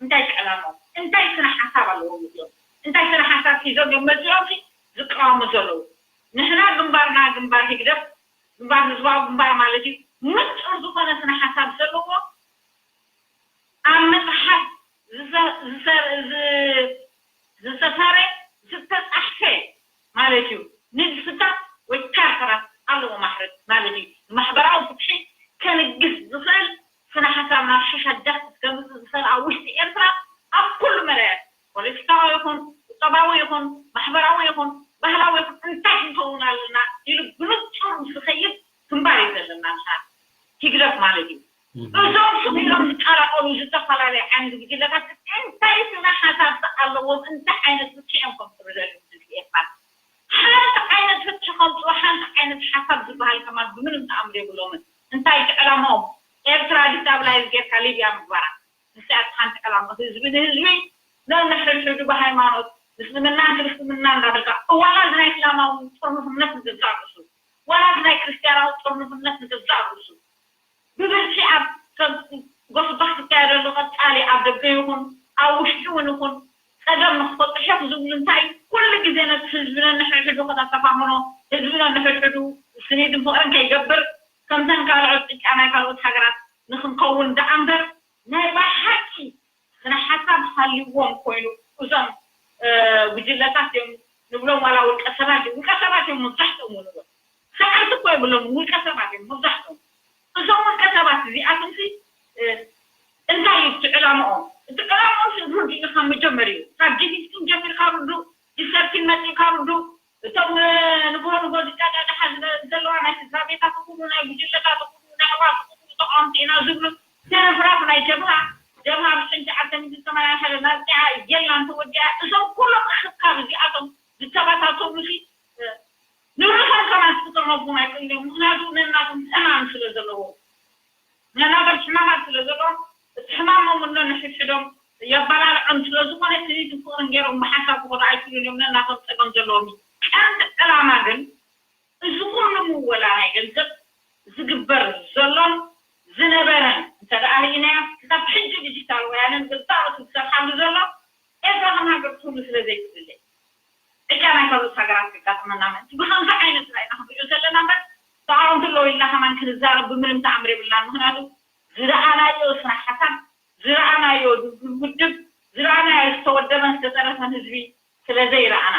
እንታይ እዩ ዕላምኦም? እንታይ ስነ ሓሳብ ኣለዎም እዚኦም? እንታይ ስነ ሓሳብ ሒዞም እዮም መፂኦም ዝቃወሙ ዘለዉ? ንሕና ግንባርና ግንባር ህግደፍ ግንባር ህዝባዊ ግንባር ማለት እዩ ንፁር ዝኾነ ስነ ሓሳብ ዘለዎ ኣብ መፅሓፍ ዝሰፈረ ዝተፃሕፈ ማለት እዩ። ንድፍታት ወይ ቻርተራት ኣለዎ ማሕረት ማለት እዩ። ንማሕበራዊ ፍትሒ ከንግስ ዝኽእል ስነ ሓሳብ ናብ ሽሻ ጃስቲስ ከምፅእ ዝኽእል ኣብ ውሽጢ ኤርትራ ኣብ ኩሉ መዳያት ፖለቲካዊ ይኹን ቁጠባዊ ይኹን ማሕበራዊ ይኹን ባህላዊ ይኹን እንታይ ክንከውን ኣለና ኢሉ ብንፁር ምስ ዝኸይድ ግንባር እዩ ዘለና ንሳ ህግደፍ ማለት እዩ። እዞም ስም ኢሎም ዝቀላቀሉ ዝተፈላለዩ ዓይነት ጉጅለታት እንታይ ስነ ሓሳብ ኣለዎም እንታይ ዓይነት ፍትሒ እዮም ከምፅኡ ደልዮም ህዝቢ ኤርትራ ሓንቲ ዓይነት ፍትሒ ከምፅኡ ሓንቲ ዓይነት ሓሳብ ዝበሃል ከማን ብምንም ተኣምር የብሎምን እንታይ እቲ ዕላማኦም ኤርትራ ዲስታብላይዝ ጌርካ ሊብያ ምግባራ ንስያት ሓንቲ ዕላማ ህዝቢ ንህዝቢ ነንሕድሕዱ ብሃይማኖት ምስልምናን ክርስትምና እንዳበልካ ዋላ እዚ ናይ እስላማዊ ጥርኑፍነት ንገዛእ ርእሱ ዋላ እዚ ናይ ክርስትያናዊ ጥርኑፍነት ንገዛእ ርእሱ ብብዝሒ ኣብ ጎስጓስ ዝካየደሉ ቀፃሊ ኣብ ደገ ይኹን ኣብ ውሽጢ እውን ይኹን ፀገም ንክፈጥሑ ዝብሉ እንታይ ኩሉ ግዜ ነቲ ህዝቢ ነንሕድሕዱ ከተተፋፍኖ ህዝቢ ነንሕድሕዱ ስኒትን ፍቕርን ከይገብር ከምተን ካልኦት ጭቃ ናይ ካልኦት ሃገራት ንክንከውን ደኣ እምበር ናይ ብሓቂ ስነ ሓሳብ ሃልይዎም ኮይኑ እዞም ጉጅለታት እዮም ንብሎም ዋላ ውልቀ ሰባት እዮም ውልቀ ሰባት እዮም መብዛሕትኦም ንብሎም ሰዓርቲ እኮ የብሎም ውልቀ ሰባት እዮም መብዛሕትኦም እዞም ውልቀ ሰባት እዚኣቶም እንታይ እዩ እቲ ዕላምኦም እቲ ዕላምኦም ርዱእ ካብ መጀመሪኡ ካብ ዲቪስኪን ጀሚርካ ርዱእ ዲሰርቲን መፂእካ ርዱእ እቶም ንግሆ ንግሆ ዝቀዳድሓ ዘለዋ ናይ ስድራ ቤታት ኩሉ ናይ ጉጅለታት ኩሉ ናይ ኣሕዋት ኩሉ ተቃወምቲ ኢና ዝብሉ ተረፍራፍ ናይ ጀብሃ ጀብሃ ብሽንቲ ዓሰርተ ሚእቲ ሰማንያ ሓደ ናብ ርቲዓ የላን ተወዲኣ እዞም ኩሎም ኣኽብካብ እዚኣቶም ዝተባታተሉ ሲ ንብረቶም ከማን ክጥረፉ ኣይክእሉ ምክንያቱ ነናቶም ሕማም ስለ ዘለዎ ነናቶም ሕማማት ስለ ዘለዎም እቲ ሕማሞም እኖ ንሕድሕዶም የባላልዖም ስለ ዝኾነ ስኒትን ፍቕርን ገይሮም ብሓንሳብ ክኾዱ ኣይክእሉን እዮም ነናቶም ፀገም ዘለዎም እዩ ቀንዲ ዕላማ ግን እዚ ኩሉ ምወላ ናይ ገንዘብ ዝግበር ዘሎን ዝነበረን እንተ ደኣ ርኢናዮ ክሳብ ሕጂ ዲጂታል ወያነ ንገዛእ ርእሱ ዝሰርሓሉ ዘሎ ኤርትራ ከም ሃገር ትህሉ ስለ ዘይትድለ ዕጫ ናይ ካልኦት ሃገራት ከጋጥመና ምእንቲ ብከምዚ ዓይነት ራኢና ክንሪኦ ዘለና እምበር ተቃወምቲ ኣለዉ ኢልና ከማን ክንዛረብ ብምንም ተኣምር የብልናን ምክንያቱ ዝረኣናዮ ስራሕ ሓሳብ ዝረኣናዮ ድልዱል ውድብ ዝረኣናዮ ዝተወደበን ዝተጠረፈን ህዝቢ ስለ ዘይረኣና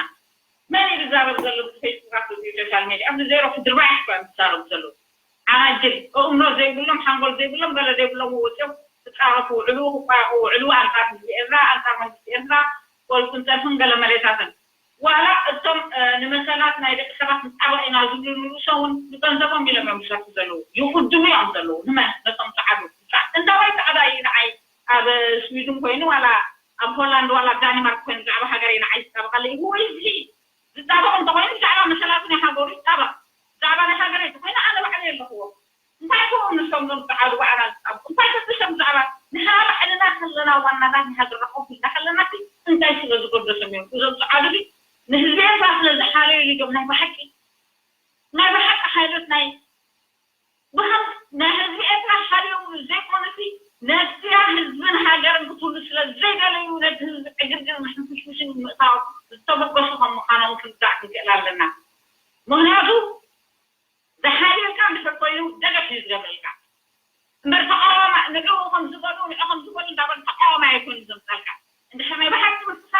መን እዩ ዝዛረብ ዘሎ ብዚ ፌስቡካት ብዚ ሶሻል ሜድያ ኣብዚ ዜሮ ክድርባይ እኮ እዮም ዝዛረቡ ዘለዉ ዓናጅል እእምሮ ዘይብሎም ሓንጎል ዘይብሎም ገለ ዘይብሎም ወፅኦም ክፃረፉ ውዕሉ ክቋየቁ ውዕሉ ኣንፃር ህዝቢ ኤርትራ ኣንፃር መንግስቲ ኤርትራ ቆልኩን ፀርፍን ገለ መሌታትን ዋላ እቶም ንመሰላት ናይ ደቂ ሰባት ንፃበቕ ኢና ዝብሉ ንርእሶም እውን ንገንዘቦም ኢሎም እዮም ዝሰርሑ ዘለዉ ይቕድሙ እዮም ዘለዉ ንመን ነቶም ፀዓዱ እንዳዋይ ፃዕዳ እዩ ንዓይ ኣብ ስዊድን ኮይኑ ዋላ ኣብ ሆላንድ ዋላ ዳኒማርክ ኮይኑ ብዛዕባ ሃገረይ ንዓይ ዝጣበቐለይ who is he ዝጣበቕ እንተኾይኑ ብዛዕባ መሰላቱ ናይ ሃገሩ ይጣበቕ ብዛዕባ ናይ ሃገረይ እንተኾይኑ ኣነ ባዕለይ ኣለኽዎ እንታይ ኮም ንሶም ዞም ፃዓዱ ባዕላ ዝጣበቑ እንታይ ገደሶም ብዛዕባ ንሕና ባዕልና ከለና ዋናታት ናይ ሃገርና ኮፍ ኢልና ከለና እንታይ ስለ ዝገደሶም እዮም እዞም ፃዓዱ ንህዝቢ ኤርትራ ስለ ዝሓለዩሉ እዮም ናይ ብሓቂ ናይ ብሓቂ ሓይሎት ናይ ብኸም ናይ ህዝቢ ኤርትራ ሓልዮምሉ ዘይኮነሲ ነዚኣ ህዝብን ሃገርን ክትህሉ ስለ ዘይደለዩ ነቲ ህዝቢ ዕግርግርን ሕንፍሽፍሽን ምእታው ዝተበገሱ ከም ምዃኖም ክንርዳእ ክንክእል ኣለና። ምኽንያቱ ዝሓልየልካ እንድሕር ኮይኑ ደገፍ እዩ ዝገብረልካ። እምበር ተቃዋማ ንዕኡ ከም ዝበሉ ንዑ ከም ዝበሉ እንዳበሉ ተቃዋማይ ኣይኮኑ ዘምፃልካ። እንድሕር ናይ ብሓቂ ምስኻ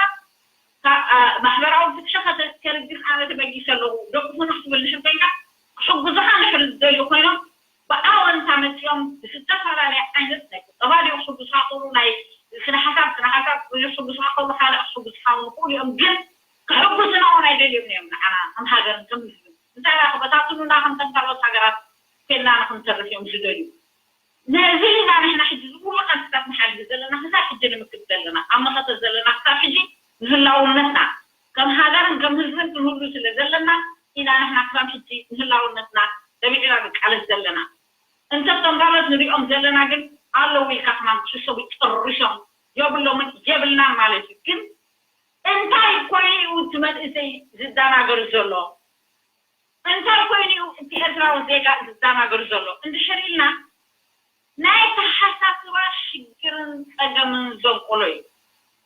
ካብ ማሕበራዊ ፍትሒ ከርግን ኣነ ተበጊሰ ኣለኹ ደቅኹም ክትብል ድሕር ኮይንካ ክሕጉዙኻ ድሕር ዝደልዩ ኮይኖም ብኣወንታ መፂኦም ብዝተፈላለየ ዓይነት ናይ ቁጠባ ድዩ ክሕጉዙኻ ክእሉ ናይ ስነ ሓሳብ ስነ ሓሳብ ድዩ ክሕጉዙኻ ክእሉ ካልእ ክሕጉዙኻ እውን ይኽእሉ እዮም ግን ክሕጉዙና እውን ኣይደልዮም እዮም ንዓና ከም ሃገርን ከም ህዝብን እንታይ ደኣ ክበታትኑና ከምተን ካልኦት ሃገራት ኮይንና ንክንተርፍ እዮም ዝደልዩ ነዚ ኢና ንሕና ሕጂ ዝኩሉ ቃልስታት ንሓልፍ ዘለና ክሳብ ሕጂ ንምክት ዘለና ኣብ መኸተ ዘለና ክሳብ ሕጂ ንህላውነትና ከም ሃገርን ከም ህዝብን ክንህሉ ስለ ዘለና ኢና ንሕና ክሳብ ሕጂ ንህላውነትና ተቢዕና ንቃለስ ዘለና እንተ እቶም ካልኦት ንሪኦም ዘለና ግን ኣለዉ ኢልካ ከማን ክሕሰቡ ጨሪሶም የብሎምን የብልናን ማለት እዩ ግን እንታይ ኮይኑ እዩ እቲ መንእሰይ ዝደናገር ዘሎ እንታይ ኮይኑ እዩ እቲ ኤርትራዊ ዜጋ ዝደናገር ዘሎ እንድሕር ኢልና ናይ ተሓሳስባ ሽግርን ጸገምን ዘንቆሎ እዩ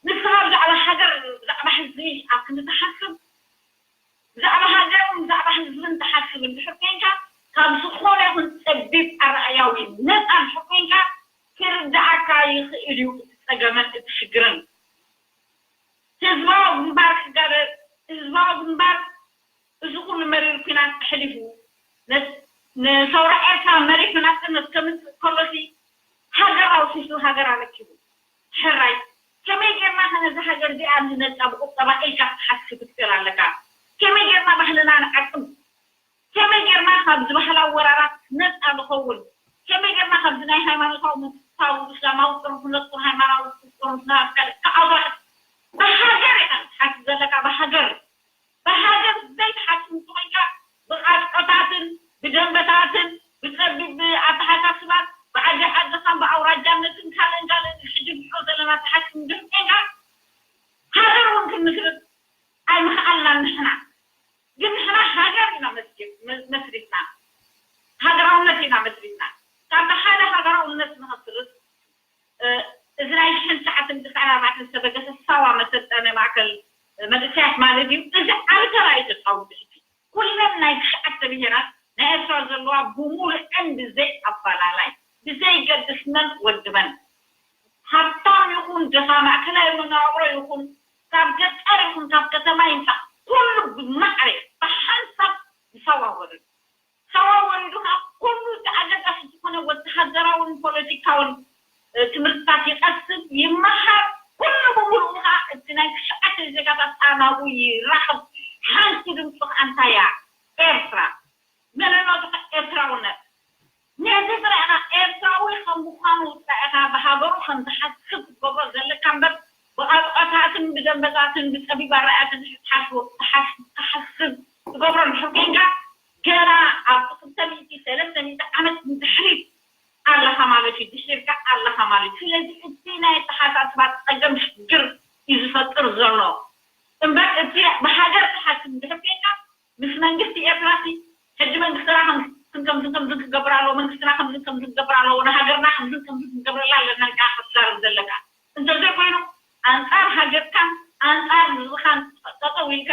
ንስኻ ብዛዕባ ሃገር ብዛዕባ ህዝቢ ኣብ ክንዲ ትሓስብ ብዛዕባ ሃገርን ብዛዕባ ህዝብን ትሓስብ እንድሕር ኮይንካ ካብ ዝኾነ ይኹን ጸቢብ ኣረኣያዊ ነፃ እንድሕር ኮይንካ ክርድኣካ ይኽእል እዩ እቲ ጸገምን እቲ ሽግርን ህዝባዊ ግንባር ክጋደል ህዝባዊ ግንባር እዚ ኩሉ መሪር ኩናት ኣሕሊፉ ንሰውራ ኤርትራ መሪሑ ናጽነት ከምጽእ ከሎሲ ሃገር ኣውሒሱ ሃገር ኣረኪቡ ሕራይ ከመይ ጌርና ከ ነዛ ሃገር እዚኣ ንህነጻ ብቁጠባ ኢልካ ክትሓስብ ክትክእል ኣለካ ከመይ ጌርና ባህልና ንዓቅም ከመይ ጌርና ካብዚ ባህላዊ ወራራት ነፃ ንኸውን? ከመይ ጌርና ካብዚ ናይ ሃይማኖታዊ መንግስታዊ እስላማዊ ጥርንፍነቱ ሃይማኖታዊ ጥርንፍነቱ ካልእ ተኣዋት ብሃገር ኢኻ ትሓስብ ዘለካ ብሃገር ብሃገር ዘይትሓስብ እንተኾይንካ ብቃጭቆታትን ብደንበታትን ብፀቢብ ኣተሓሳስባን ብዓዲ ዓድኻን ብኣውራጃነትን ካልእን ካልእን ሕጂ ንሪኦ ዘለና ትሓስብ እንድሕር ኮይንካ ሃገር እውን ክንምስርት ኣይምኽኣልናን ንሕና ግን ንሕና ሃገር ኢና መስሪትና ሃገራውነት ኢና መስሪትና ካብቲ ሓደ ሃገራውነት ንኸስርት እዚ ናይ ሽሕን ትሽዓተ ሚእትን ኣርባዕተን ዝተበገሰ ሳዋ መሰልጠነ ማእከል መንእሰያት ማለት እዩ እዚ ዓቢ ተራ እዩ ተፃዊቱ ሕጂ ኩለን ናይ ትሽዓተ ብሄራት ንኤርትራ ዘለዋ ብሙሉእን ብዘይ ኣባላላይ፣ ብዘይገድስ መን ወዲ መን፣ ሃብታም ይኹን ድኻ፣ ማእከላይ መነባብሮ ይኹን፣ ካብ ገጠር ይኹን ካብ ከተማ ይምጻእ፣ ኩሉ ብማዕረ ብሓንሳብ ንሳዋ ወሪዱ። ሳዋ ወሪዱ ከዓ ኩሉ እቲ ኣገዳሲ ዝኾነ ወተሃደራውን ፖለቲካውን ትምህርትታት ይቐስም፣ ይመሃር። ኩሉ ብምሉኡ ከዓ እቲ ናይ ትሽዓተ ዜጋታት ኣናብኡ ይራኸብ። ሓንቲ ድምፂ ከዓ እንታይ እያ? ኤርትራ። መንነቱ ከዓ ኤርትራውነት። ነዚ ጥራይ ኢኻ ኤርትራዊ ከም ምዃኑ ጥራይ ኢኻ ብሃገሩ ከም ዝሓስብ ክትገብሮ ዘለካ እምበር፣ ብቓልዖታትን ብደንበታትን ብጸቢብ ኣረኣእያትን ክትሓስቦ ክትሓስ- ክትሓስብ ትገብሮ እንድሕር ኮንካ፣ ገና ኣብ ክልተ ሚእቲ ሰለስተ ሚእቲ ዓመት ንድሕሪት ኣለኻ ማለት እዩ፣ ድሒርካ ኣለኻ ማለት እዩ። ስለዚ እቲ ናይ ኣተሓሳስባ ጸገም ሽግር እዩ ዝፈጥር ዘሎ እምበር፣ እቲ ብሃገር ትሓስብ እንድሕር ኮንካ፣ ምስ መንግስቲ ኤርትራ ሲ ሕጂ መንግስትና ከምዝን ከምዝን ከምዝን ክገብር ኣለዎ፣ መንግስትና ከምዝን ከምዝን ክገብር ኣለዎ፣ ንሃገርና ከምዝን ከምዝን ክንገብረላ ኣለና ኢልካ ክትዛረብ ዘለካ። እንተዘይኮይኑ ኣንጻር ሃገርካን ኣንጻር ህዝብኻን ጠጠው ኢልካ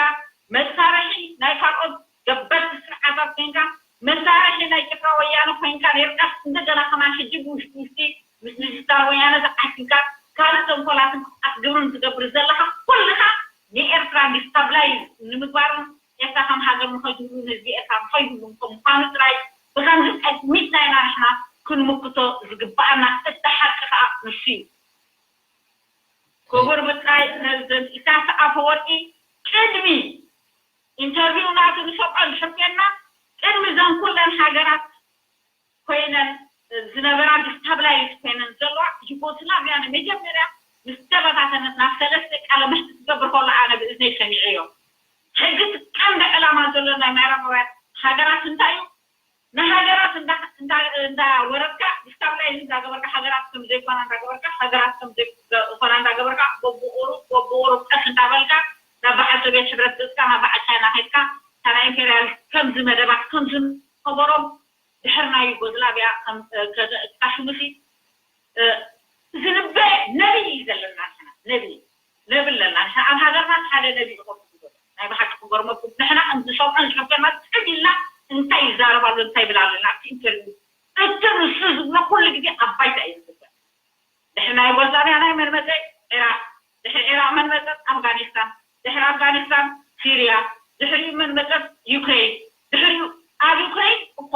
መሳርሒ ናይ ካልኦት ገበርቲ ስርዓታት ኮይንካ፣ መሳርሒ ናይ ጭፍራ ወያነ ኮይንካ ነይርካስ፣ እንደገና ከማን ሕጂ ብውሽጢ ውሽጢ ምስ ዲጂታል ወያነ ተዓሲብካ ካልእ ተንኮላትን ክፍኣት ግብርን ትገብር ዘለኻ፣ ኩልኻ ንኤርትራ ዲስታብላይዝ ንምግባርን ኤርትራ ከም ሃገር ንኸይትህሉ፣ ንህዝቢ ኤርትራ ንኸይህሉ ከም ምዃኑ ጥራይ ብኸምዚ ጠስሚትና ኢና ንሕና ክንምክቶ ዝግብኣና። እቲ ሓቂ ከኣ ንሱ እዩ። ክቡር ብጻይ ፕረዚደንት ኢሳያስ ኣፈወርቂ ቅድሚ ኢንተርቪው ናቱ ንሰብዖ እንድሕር ጌርና፣ ቅድሚ እዘን ኩለን ሃገራት ኮይነን ዝነበራ፣ ዲስታብላይዝ ኮይነን ዘለዋ ዩጎስላቭያ ንመጀመርያ ምስ ተበታተነት ናብ ሰለስተ ቃለ መሕትት ክገብር ከሎ ኣነ ብእዝነይ ሰሚዐዮ። ሕጂ እቲ ቀንዲ ዕላማ ዘሎ ናይ ምዕራባውያን ሃገራት እንታይ እዩ? ንሃገራት እንዳ- እንዳ- እንዳወረድካ፣ ዲስታብላይዝ እንዳገበርካ፣ ሃገራት ከም ዘይኮና እንዳገበርካ፣ ሃገራት ከም ዘይኮና እንዳገበርካ፣ በብቑሩብ በብቑሩብ ቀስ እንዳበልካ ናብ በዓል ሶቪየት ሕብረት ገጽካ፣ ናብ በዓል ቻይና ከድካ፣ እታ ናይ ኢምፔርያል ከምዚ መደባት ከም ዝነበሮም ድሕሪ ናይ ዩጎዝላቭያ ከም- እ፣ ከ- ክታሽሙሲ እ፣ ዝንበ ነቢይ እዩ ዘለና ንሕና። ነቢይ ነቢ ኣለና ንሕና። ኣብ ሃገርና ሓደ ነቢይ ይኾን ዝጎ ናይ ብሓቂ ክገርመኩም፣ ንሕና ከም ዝሰምዖ ዝሕብተና ጽግ ኢልና እንታይ ይዛረብ ኣሎ እንታይ ይብል ኣለና ኣብቲ ኢንተርቪው። እቲ ንሱ ዝብሎ ኩሉ ግዜ ኣብ ባይታ እዩ ዝግበር። ድሕሪ ናይ ዩጎዝላቭያ ናይ መን መጸ? ዒራቕ። ድሕሪ ዒራቕ መን መጸት? ኣፍጋኒስታን። ድሕሪ ኣፍጋኒስታን ሲርያ። ድሕሪኡ መን መጸት? ዩክሬን። ድሕሪኡ ኣብ ዩክሬን እኮ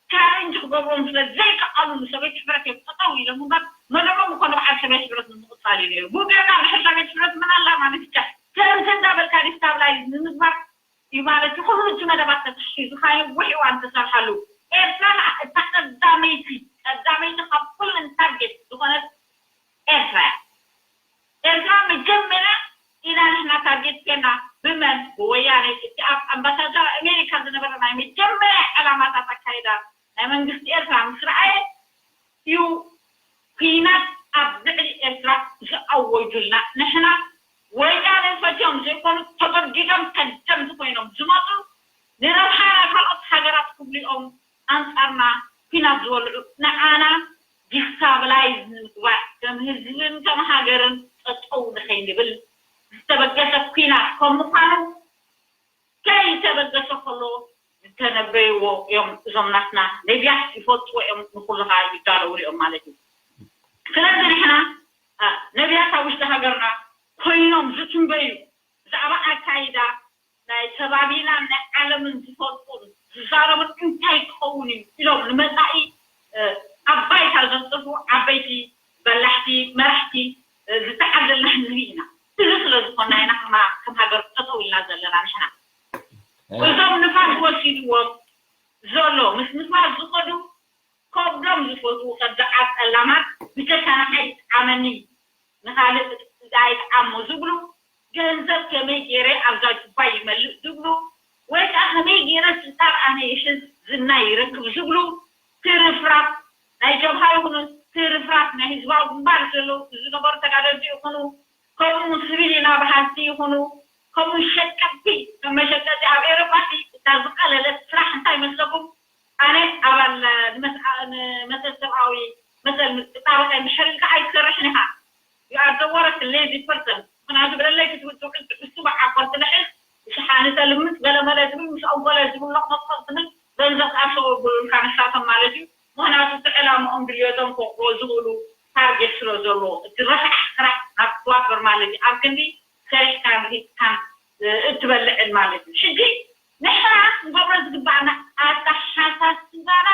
ቻለንጅ ክገብሮም ስለ ዘይከኣሉ ንሶቪየት ሕብረት እዮም ጠጠው ኢሎም እምበር መደቦም እኮ ንበዓል ሶቪየት ሕብረት ንምቕጻል እዩ ነይሩ። ብኡ ጌርካ ድሕሪ ሶቪየት ሕብረት መን ኣላ ማለት ይቻል። ከምዚ እንዳበልካ ዲስታብላይዝ ንምግባር እዩ ማለት እዩ። ኩሉ እቲ መደባት ተታሒዙ ካይኑ ብዙሕ እዋን ተሰርሓሉ። ኤርትራ ከዓ እታ ቀዳመይቲ ቀዳመይቲ ካብ ኩለን ታርጌት ዝኾነት ኤርትራ እያ። ኤርትራ መጀመርያ ኢና ንሕና ታርጌት ጌርና። ብመን? ብወያነ። እቲ ኣብ ኣምባሳደር ኣሜሪካ ዝነበረ ናይ መጀመርያ ዕላማታት ኣካይዳ ናይ መንግስቲ ኤርትራ ምስ ረኣየ እዩ ኲናት ኣብ ልዕሊ ኤርትራ ዝኣወጁልና። ንሕና ወያነ ፈትዮም ዘይኮኑ ተገዲዶም ከደምቲ ኮይኖም ዝመፁ ንረብሓ ናይ ካልኦት ሃገራት ክብሉ እዮም ኣንፃርና ኲናት ዝበልዑ። ንዓና ዲስታብላይዝ ንምግባር ከም ህዝብን ከም ሃገርን ጠጠው ንኸይንብል ዝተበገሰ ኲናት ከም ምዃኑ ከይተበገሰ ከሎ ዝተነበይዎ እዮም። እዞም ናትና ነቢያት ይፈልጥዎ እዮም፣ ንኩሉ ከዓ ይዳለውሉ እዮም ማለት እዩ። ስለዚ ንሕና አ፣ ነቢያት ኣብ ውሽጢ ሃገርና ኮይኖም ዝትንበዩ ብዛዕባ ኣካይዳ ናይ ከባቢናን ናይ ዓለምን ዝፈልጡን ዝዛረቡን እንታይ ክኸውን እዩ ኢሎም ንመፃኢ እ፣ ኣብ ባይታ ዘንፅፉ ዓበይቲ በላሕቲ መራሕቲ እ፣ ዝተዓደልና ህዝቢ ኢና። እዚ ስለ ዝኾንና ኢና ከማ ከም ሃገር ጠጠው ኢልና ዘለና ንሕና። እዞም ንፋስ ወሲድዎም ዘሎ ምስ ንፋስ ዝኸዱ ከብዶም ዝፈትዉ ከዳዓት ጠላማት ብተካ ንዓይ ይጥዓመኒ ንኻልእ ኣይጥዓሞ ዝብሉ፣ ገንዘብ ከመይ ገይረ ኣብዛ ጁባ ይመልእ ዝብሉ፣ ወይ ከዓ ከመይ ገይረ ስልጣን ኣነ ይሕዝ ዝና ይረክብ ዝብሉ ትርፍራፍ ናይ ጀብሃ ይኹኑ ትርፍራፍ ናይ ህዝባዊ ግንባር ዘለዉ ዝነበሩ ተጋደልቲ ይኹኑ ከምኡ ስቪል ኢና በሃልቲ ይኹኑ ከምኡ ሸቀጥቲ ከም መሸቀጢ ኣብ ኤሮጳ እታ ዝቀለለት ስራሕ እንታይ ይመስለኩም? ኣነ ኣባል ንመሰል ሰብኣዊ መሰል ጣበቃይ ምሕርን ከዓ ኣይትሰርሕን ኢኻ። You are the worst lazy person። ምክንያቱ ብለለይ ክትብል ትውዕል ትሕሱ ብዓኮር ትልሕስ ብሸሓኒ ተልምስ ገለመለ ትብል ምስ ኣንጎለ ዝብሎ ክመፅእ ትብል ገንዘብ ኣሸወጉሉልካ ንሳቶም ማለት እዩ። ምክንያቱ እቲ ዕላምኦም ድልዮቶም ከውቅዎ ዝኽእሉ ታርጌት ስለ ዘለዎ እቲ ረሳሕ ስራሕ ናብ ክዋፈር ማለት እዩ። ኣብ ክንዲ ሰሪሕካን ርሂፅካን እትበልዕን ማለት እዩ። ሕጂ ንሕና ክንገብሮ ዝግባኣና ኣተሓሳስባና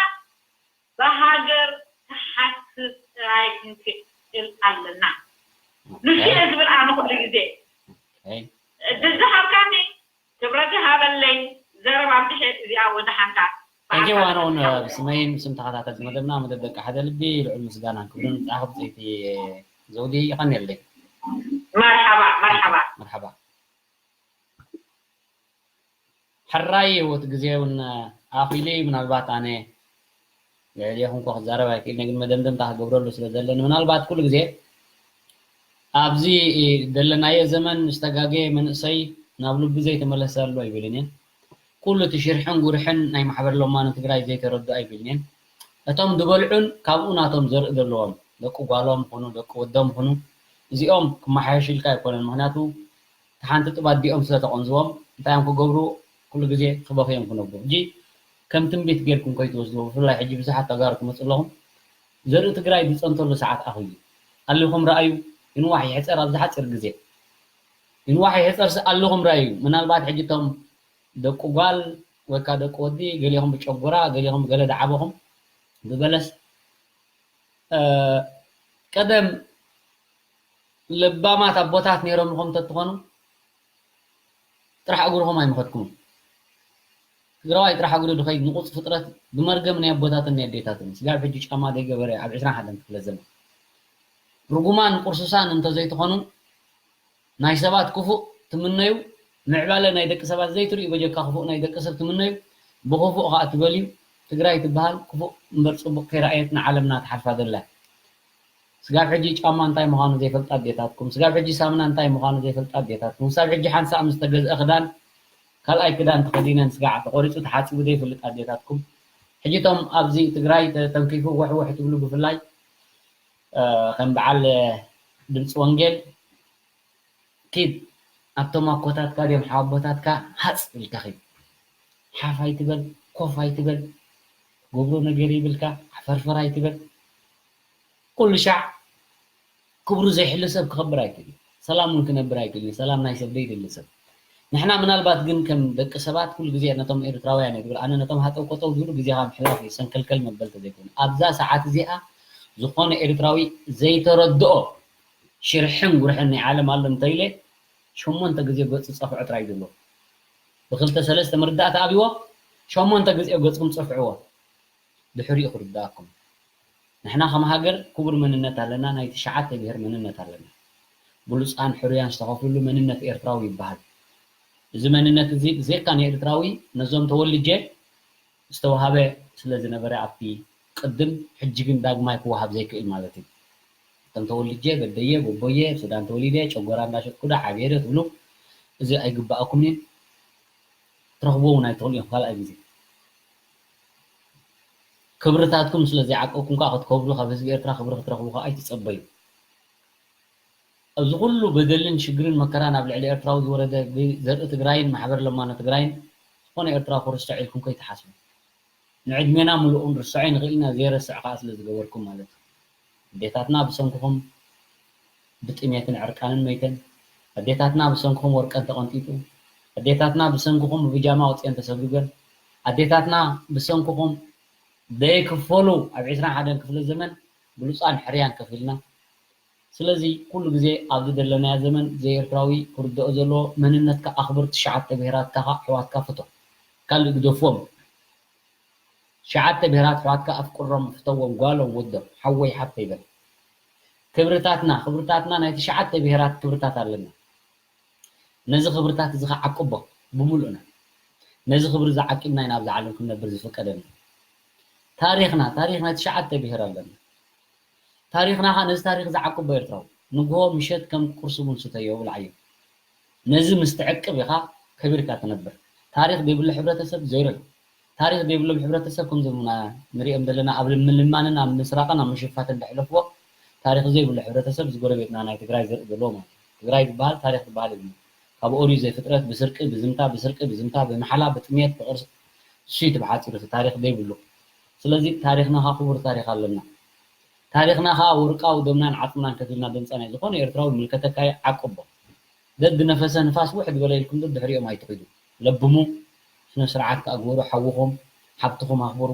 ብሃገር ክሓስብ ጥራይ ክንክእል ኣለና። ንሱ እየ ዝብል ኣነ ኩሉ ግዜ። እድል ዝሃብካኒ ክብረት ይሃበለይ። ዘረባ ኣብዚሐ እዚኣ ወደ ሓንታ ሕጂ ዋን ኦን ብስመይን ብስም ተኸታተልቲ መደብና መደብ ደቂ ሓደ ልቢ ልዑል ምስጋናን ክብርን ንዓኺ ብፀይቲ ዘውዲ ይቐንየለይ። መርሓባ መርሓባ። መርሓባ። ሕራይ እዩ እቲ ግዜ እውን ኣኺሉ እዩ። ምናልባት ኣነ ልዕሌኹም እኳ ክዛረብ ኣይክእልን ግን መደምደምታ ክገብረሉ ስለ ዘለኒ ምናልባት ኩሉ ግዜ ኣብዚ ዘለናዮ ዘመን ዝተጋገየ መንእሰይ ናብ ልቡ ዘይተመለሰ ኣሎ ኣይብልን እየ። ኩሉ እቲ ሽርሕን ጉርሕን ናይ ማሕበር ለማኒ ትግራይ ዘይተረድኦ ኣይብልን እየ። እቶም ዝበልዑን ካብኡ ናቶም ዘርኢ ዘለዎም ደቂ ጓሎም ኹኑ ደቂ ወዶም ኹኑ እዚኦም ክመሓየሽልካ ኣይኮነን። ምክንያቱ ሓንቲ ጥብ ኣዲኦም ስለ ተቐንዝቦም እንታይ እዮም ክገብሩ? ኩሉ ግዜ ክበኽዮም ክነብሩ። ሕጂ ከም ትንቢት ጌርኩም ከይትወስድዎ። ብፍላይ ሕጂ ብዙሓት ተጋሩ ትመፁ ኣለኹም። ዘርኢ ትግራይ ዝፀንተሉ ሰዓት ኣኽዩ። ኣሊኹም ረኣዩ። ይንዋሕ ይሕፀር ኣብዚ ሓፂር ግዜ። ይንዋሕ ይሕፀር ኣለኹም ረኣዩ። ምናልባት ሕጂ እቶም ደቂ ጓል ወይ ከዓ ደቂ ወዲ ገሊኹም ብጨጎራ ገሊኹም ገለ ደዓበኹም ብበለስ ቀደም ለባማት ኣቦታት ነይሮምኹም እንተትኾኑ ጥራሕ እግርኹም ኣይምኸድኩምን። ትግራዋይ ጥራሕ እግሩ ድኸይድ ንቑፅ ፍጥረት ብመርገም ናይ ኣቦታትን ናይ ኣዴታትን ስጋብ ሕጂ ጫማ ዘይገበረ ኣብ ዕስራን ሓደን ክፍለ ዘመን ርጉማን ቁርሱሳን እንተዘይትኾኑ ናይ ሰባት ክፉእ ትምነዩ ምዕባለ ናይ ደቂ ሰባት ዘይትርእዩ በጀካ ክፉእ ናይ ደቂ ሰብ ትምነዩ ብክፉእ ከዓ ትበልዩ። ትግራይ ትበሃል ክፉእ እምበር ፅቡቅ ከይረኣየት ንዓለምና ትሓልፋ ዘላ። ስጋብ ሕጂ ጫማ እንታይ ምዃኑ ዘይፈልጣ ኣዴታትኩም፣ ስጋብ ሕጂ ሳምና እንታይ ምዃኑ ዘይፈልጣ ኣዴታትኩም፣ ክሳብ ሕጂ ሓንሳእ ምስ ተገዝአ ክዳን ካልኣይ ክዳን ተኸዲነን ስጋዕ ተቖሪፁ ተሓፂቡ ዘይፈልጥ ኣዴታትኩም፣ ሕጂ እቶም ኣብዚ ትግራይ ተተንኪፉ ውሕውሕ ትብሉ ብፍላይ ከም በዓል ድምፂ ወንጌል ኪድ ኣብቶም ኣኮታትካ ድዮም ሓወቦታትካ ሃፅ ኢልካ ኪድ ሓፍ ኣይትበል ኮፍ ኣይትበል ትገብሮ ነገር ይብልካ ሓፈርፈር ኣይትበል ኩሉ ሻዕ ክብሩ ዘይሕሉ ሰብ ክኸብር ኣይክእል ሰላም እውን ክነብር ኣይክእል ሰላም ናይ ሰብ ዘይደሊ ሰብ ንሕና ምናልባት ግን ከም ደቂ ሰባት ኩሉ ግዜ ነቶም ኤርትራውያን እየ ዝብል ኣነ ነቶም ሃጠው ኮጠው ዝብሉ ግዜኻ ምሕላፍ እዩ ሰንከልከል መበል ተዘይኮነ ኣብዛ ሰዓት እዚኣ ዝኾነ ኤርትራዊ ዘይተረድኦ ሽርሕን ጉርሕን ናይ ዓለም ኣሎ እንተኢለ ሸሞንተ ግዜ ገፁ ፀፍዖ ጥራይ እዩ ዘለዎ። ብክልተ ሰለስተ መርዳእታ ኣብይዎ ሸሞንተ ግዜ ገፅኩም ፀፍዕዎ ድሕሪኡ ክርዳእኩም። ንሕና ከም ሃገር ክቡር መንነት ኣለና፣ ናይ ትሽዓተ ብሄር መንነት ኣለና። ብሉፃን ሕሩያን ዝተኸፍልሉ መንነት ኤርትራዊ ይበሃል። እዚ መንነት እዚ ብዘይካ ንኤርትራዊ ነዞም ተወልጀ ዝተወሃበ ስለ ዝነበረ ኣብቲ ቅድም ሕጂ ግን ዳግማይ ክወሃብ ዘይክእል ማለት እዩ። እቶም ተወልጀ በደየ ጎቦየ ኣብ ሱዳን ተወሊደ ጨጎራ እንዳሸጥኩ ዶ ዓብየ ዶ ትብሉ እዚ ኣይግባኣኩምን እዩ። ትረኽብዎ እውን ኣይትኽእሉ ኢኹም ካልኣይ ግዜ። ክብርታትኩም ስለ ዘይዓቀብኩም ከዓ ክትከብሩ ካብ ህዝቢ ኤርትራ ክብሪ ክትረኽቡ ከዓ ኣይትፀበዩ። ኣብዚ ኩሉ በደልን ሽግርን መከራን ኣብ ልዕሊ ኤርትራዊ ዝወረደ ብዘርኢ ትግራይን ማሕበር ለማኖ ትግራይን ዝኾነ ኤርትራዊ ክርስዖ ኢልኩም ከይትሓስቡ። ንዕድሜና ሙሉእ ክንርስዖ ኣይንኽእል ኢና፣ ዘይረስዕ ከዓ ስለ ዝገበርኩም ማለት እዩ። ኣዴታትና ብሰንክኹም ብጥሜትን ዕርቃንን መይተን፣ ኣዴታትና ብሰንክኹም ወርቀን ተቐንጢጡ፣ ኣዴታትና ብሰንክኹም ብብጃማ ወፂአን ተሰጉገን፣ ኣዴታትና ብሰንክኹም ደይክፈሉ ኣብ ዕስራን ሓደን ክፍለ ዘመን ብሉፃን ሕርያን ከፊልና። ስለዚ ኩሉ ግዜ ኣብዚ ዘለናዮ ዘመን ዘይኤርትራዊ ክርድኦ ዘለዎ መንነትካ ኣኽብር ትሽዓተ ብሄራትካ ኣሕዋትካ ፍቶ ካልእ ግደፍዎም ትሽዓተ ብሄራት ኣሕዋትካ ኣፍቅሮም ፍተዎም ጓሎም ወዶም ሓወይ ሓብተይ በል ክብርታትና ክብርታትና ናይ ትሽዓተ ብሄራት ክብርታት ኣለና ነዚ ክብርታት እዚ ከዓ ዓቅቦ ብሙሉእና ነዚ ክብሪ እዚ ዓቂብና ኢና ኣብዚ ዓለም ክንነብር ዝፍቀደና ታሪኽና ታሪኽ ናይ ትሽዓተ ብሄር ኣለና ታሪኽና ኸዓ ነዚ ታሪኽ ዝዓቅቦ ኤርትራዊ ንግሆ ምሸት ከም ቁርሲ ቡን ስተዮ ብልዓዮ ነዚ ምስ ትዕቅብ ኢኻ ከቢርካ ትነብር ታሪኽ ዘይብሉ ሕብረተሰብ ዜሮ እዩ ታሪኽ ዘይብሎም ሕብረተሰብ ከም ዞምና ንሪኦም ዘለና ኣብ ምልማንን ኣብ ምስራቕን ኣብ ምሽፋትን ዘሕለፍዎ ታሪኽ ዘይብሉ ሕብረተሰብ እዚ ጎረቤትና ናይ ትግራይ ዘርኢ ዘለዎ ማለት እዩ ትግራይ ዝበሃል ታሪኽ ዝበሃል የብሉን ካብ ኦሪት ዘፍጥረት ብስርቂ ብዝምታ ብስርቂ ብዝምታ ብምሓላ ብጥሜት ብቕርሲ እሱ እዩ እቲ ብሓፂሩ እቲ ታሪኽ ዘይብሉ። ስለዚ ታሪኽና ከዓ ክቡር ታሪኽ ኣለና። ታሪኽና ከዓ ወርቃዊ ደምናን ዓፅምናን ከፊልና ዘምፀናዮ ዝኾነ ኤርትራዊ ምልከተካ እዩ፣ ዓቅቦ። ደድ ነፈሰ ንፋስ ውሕድ በለ ኢልኩም ደድሕሪኦም ኣይትኺዱ። ለብሙ፣ ስነ ስርዓት ከዓ ግበሩ፣ ሓውኹም፣ ሓብትኹም ኣኽብሩ።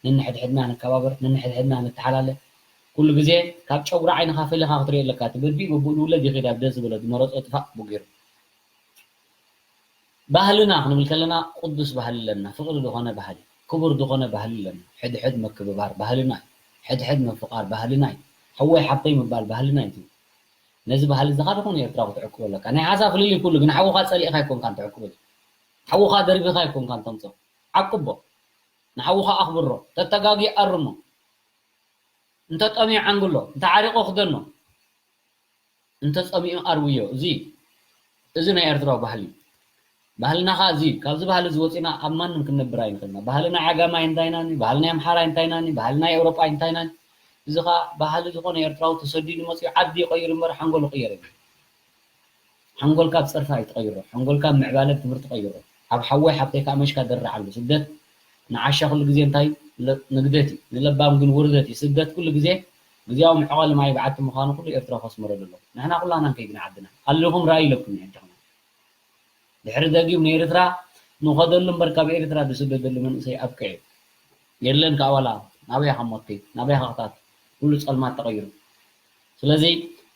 ነንሕድሕድና ንከባበር፣ ነንሕድሕድና ንተሓላለ። ኩሉ ግዜ ካብ ጨጉሪ ዓይንኻ ፈሊኻ ክትሪኦ ኣለካ። እቲ በቢኡ በብኡ ዝውለድ ይኺድ ኣብ ደስ ዝበሎ ዝመረጾ ጥፋእ ብጊሩ። ባህልና ክንብል ከለና ቅዱስ ባህሊ ኣለና፣ ፍቕሪ ዝኾነ ባህሊ፣ ክቡር ዝኾነ ባህሊ ኣለና። ሕድሕድ ምክብባር ባህልና እዩ። ሕድሕድ ምፍቓር ባህልና እዩ። ሓወይ ሓብተይ ምባል ባህልና እዩ። ነዚ ባህሊ እዚ ኻብ ዝኾነ ኤርትራዊ ክትዕቅቦ ኣለካ። ናይ ሓሳብ ፍልልይ ኩሉ ግን ሓውኻ ጸሊእኻ ኣይኮንካን ትዕቅቦ። ሓውኻ ደርቢኻ ኣይኮንካን ተምጽኦ። ዓቅቦ። ንሓውኻ ኣኽብሮ። ተተጋግየ ኣርሞ። እንተ ጠምዩ ዓንግሎ፣ እንተ ዓሪቑ ክደኖ፣ እንተ ጸሚኡ ኣርውዮ። እዚ፣ እዚ ናይ ኤርትራዊ ባህሊ እዩ። ባህልና ኸኣ እዚ እዩ። ካብዚ ባህሊ እዚ ወጺና ኣብ ማንም ክንነብር ኣይንኽእልና። ባህሊ ናይ ዓጋማይ እንታይ ናኒ፣ ባህሊ ናይ ኣምሓራይ እንታይ ናኒ፣ ባህሊ ናይ ኤውሮጳ እንታይ ናኒ። እዚ ኸኣ ባህሊ ዝኾነ ኤርትራዊ ተሰዲዱ መጺኡ ዓዲ ይቐይር እምበር ሓንጎል ይቕየር የለን። ሓንጎልካ ብጸርፊ ኣይትቐይሮ። ሓንጎልካ ብምዕባለ ብትምህርቲ ቀይሮ። ኣብ ሓወይ ሓብተይ ከኣ መሽካ ደርዓሉ። ስደት ንዓሻ ኩሉ ግዜ እንታይ እዩ? ለ-፣ ንግደት እዩ። ንለባም ግን ውርደት እዩ። ስደት ኩሉ ግዜ ግዜያዊ መዕቐሊ ማይ በዓቲ ምዃኑ ኩሉ ኤርትራዊ ከስምረሉ ኣለዎ። ንሕና ኩላና ንከይድ ንዓድና። ኣሊኹም ራእይ ኢለኩም እየ ሕጂ ኸማን። ድሕሪ ደጊም ንኤርትራ ንኸደሉ እምበር ካብ ኤርትራ ዝስደደሉ መንእሰይ ኣብቅዕ እዩ። የለን ከኣ ዋላ ናበይ ኢኻ ሞት ከይድ? ናበይ ኢኻ ክትኣቱ? ኩሉ ጸልማት ተቐይሩ። ስለዚ